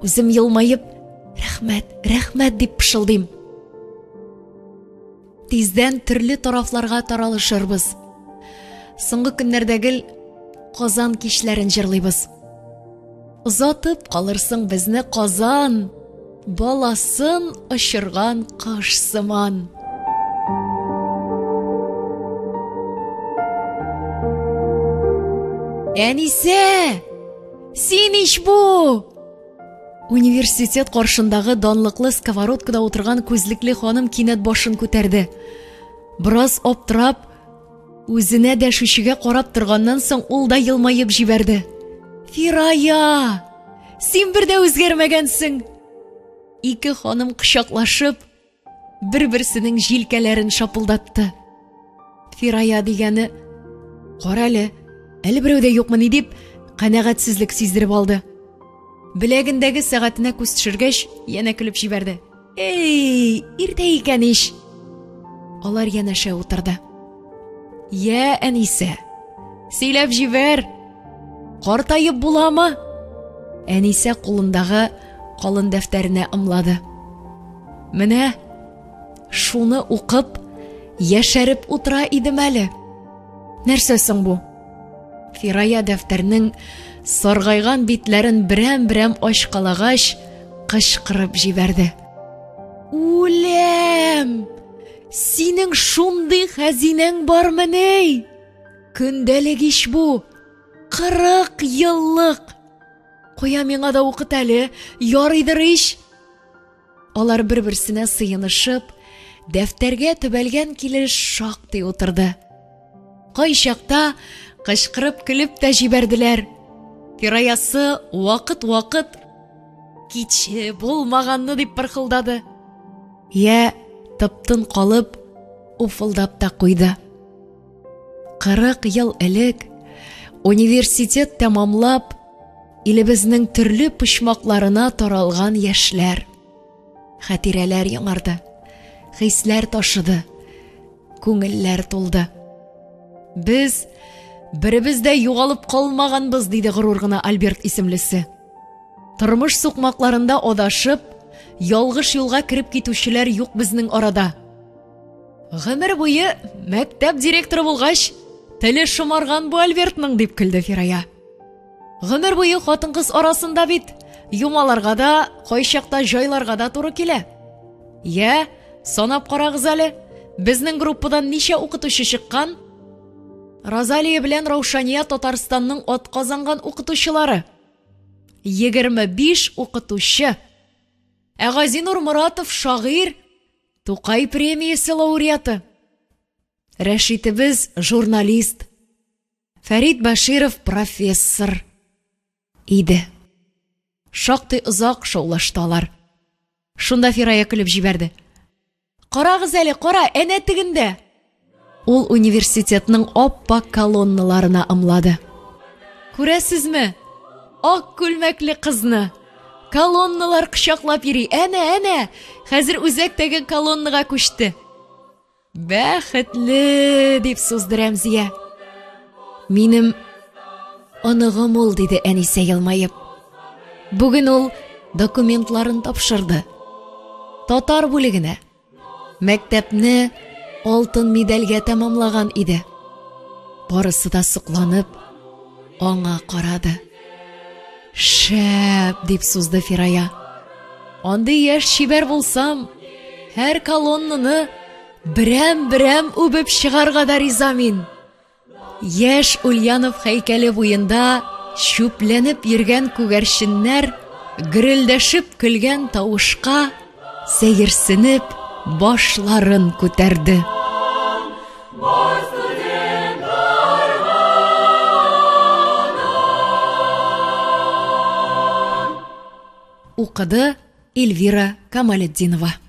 Үзем елмаеп, рәхмәт, рәхмәт дип пышылдыйм. Тиздән төрле тарафларга таралышырбыз. Соңгы көннәрдә гел Казан кичләрен җырлыйбыз. Озатып калырсың безне Казан, баласын очырган кош сыман. Әнисә! Син ич бу! Университет каршындагы данлыклы сковородкада утырган күзлекле ханым кинәт башын күтәрде. Бераз аптырап, үзенә дәшүчегә карап торганнан соң ул да елмаеп җибәрде. Фирая! Син бер дә үзгәрмәгәнсең! Ике ханым кочаклашып, бер-берсенең җилкәләрен шапылдатты. Фирая дигәне, кара әле, әле берәү дә юкмыни дип, канәгатьсезлек сиздереп алды. Беләгендәге сәгатенә күз төшергәч, янә көлеп җибәрде. Эй, иртә икән ич. Алар янәшә утырды. Йә, Әнисә, сөйләп җибәр. Картаеп буламы? Әнисә кулындагы калын дәфтәренә ымлады. Менә шуны укып, яшәреп утыра идем әле. Нәрсә соң бу? Фирая дәфтәрнең саргайган битләрен берәм-берәм ачкалагач, кычкырып җибәрде. Үләм! Синең шундый хәзинәң бармыни? Көндәлек ич бу! 40 еллык! Куя миңа да укыт әле, ярыйдыр ич! Алар бер-берсенә сыенышып, дәфтәргә төбәлгән килеш шактый утырды. Кайчакта кычкырып көлеп тә җибәрделәр. Фираясы вакыт-вакыт киче булмаганны дип пырхылдады. Я тып-тын калып, уфылдап та куйды. 40 ел элек университет тәмамлап, илебезнең төрле почмакларына таралган яшьләр. Хатирәләр яңарды, хисләр ташыды, күңелләр тулды. Без беребез дә югалып калмаганбыз, диде горур гына Альберт исемлесе. Тормыш сукмакларында адашып, ялгыш юлга кереп китүчеләр юк безнең арада. Гомер буе мәктәп директоры булгач, теле шомарган бу Альбертның, дип көлде Фирая. Гомер буе хатын-кыз арасында бит юмаларга да, кайчакта җайларга да туры килә. Йә, санап карагыз әле, безнең группадан ничә укытучы чыккан? Розалия белән Раушания Татарстанның атказанган укытучылары. 25 укытучы. Ә Газинур Моратов шагыйрь. Тукай премиясе лауреаты. Рәшитебез журналист. Фәрит Бәширов профессор иде. Шактый озак шаулашты алар. Шунда Фирая көлеп җибәрде. Карагыз әле, кара, әнә тегендә! Ул университетның ап-ак колонналарына ымлады. Күрәсезме? Ак күлмәкле кызны! Колонналар кочаклап йөри. Әнә, әнә! Хәзер үзәктәге колоннага күчте. Бәхетле, дип сузды Рәмзия. Минем оныгым ул, диде Әнисә елмаеп. Бүген ул документларын тапшырды. Татар бүлегенә. Мәктәпне алтын медальгә тәмамлаган иде. Барысы да сокланып аңа карады. Шәп, дип сузды Фирая. Андый яшь чибәр булсам, һәр колоннаны берәм-берәм үбеп чыгарга да риза мин. Яшь Ульянов һәйкәле буенда чүпләнеп йөргән күгәрченнәр гөрелдәшеп көлгән тавышка сәерсенеп башларын күтәрде. Укыды Эльвира Камалетдинова.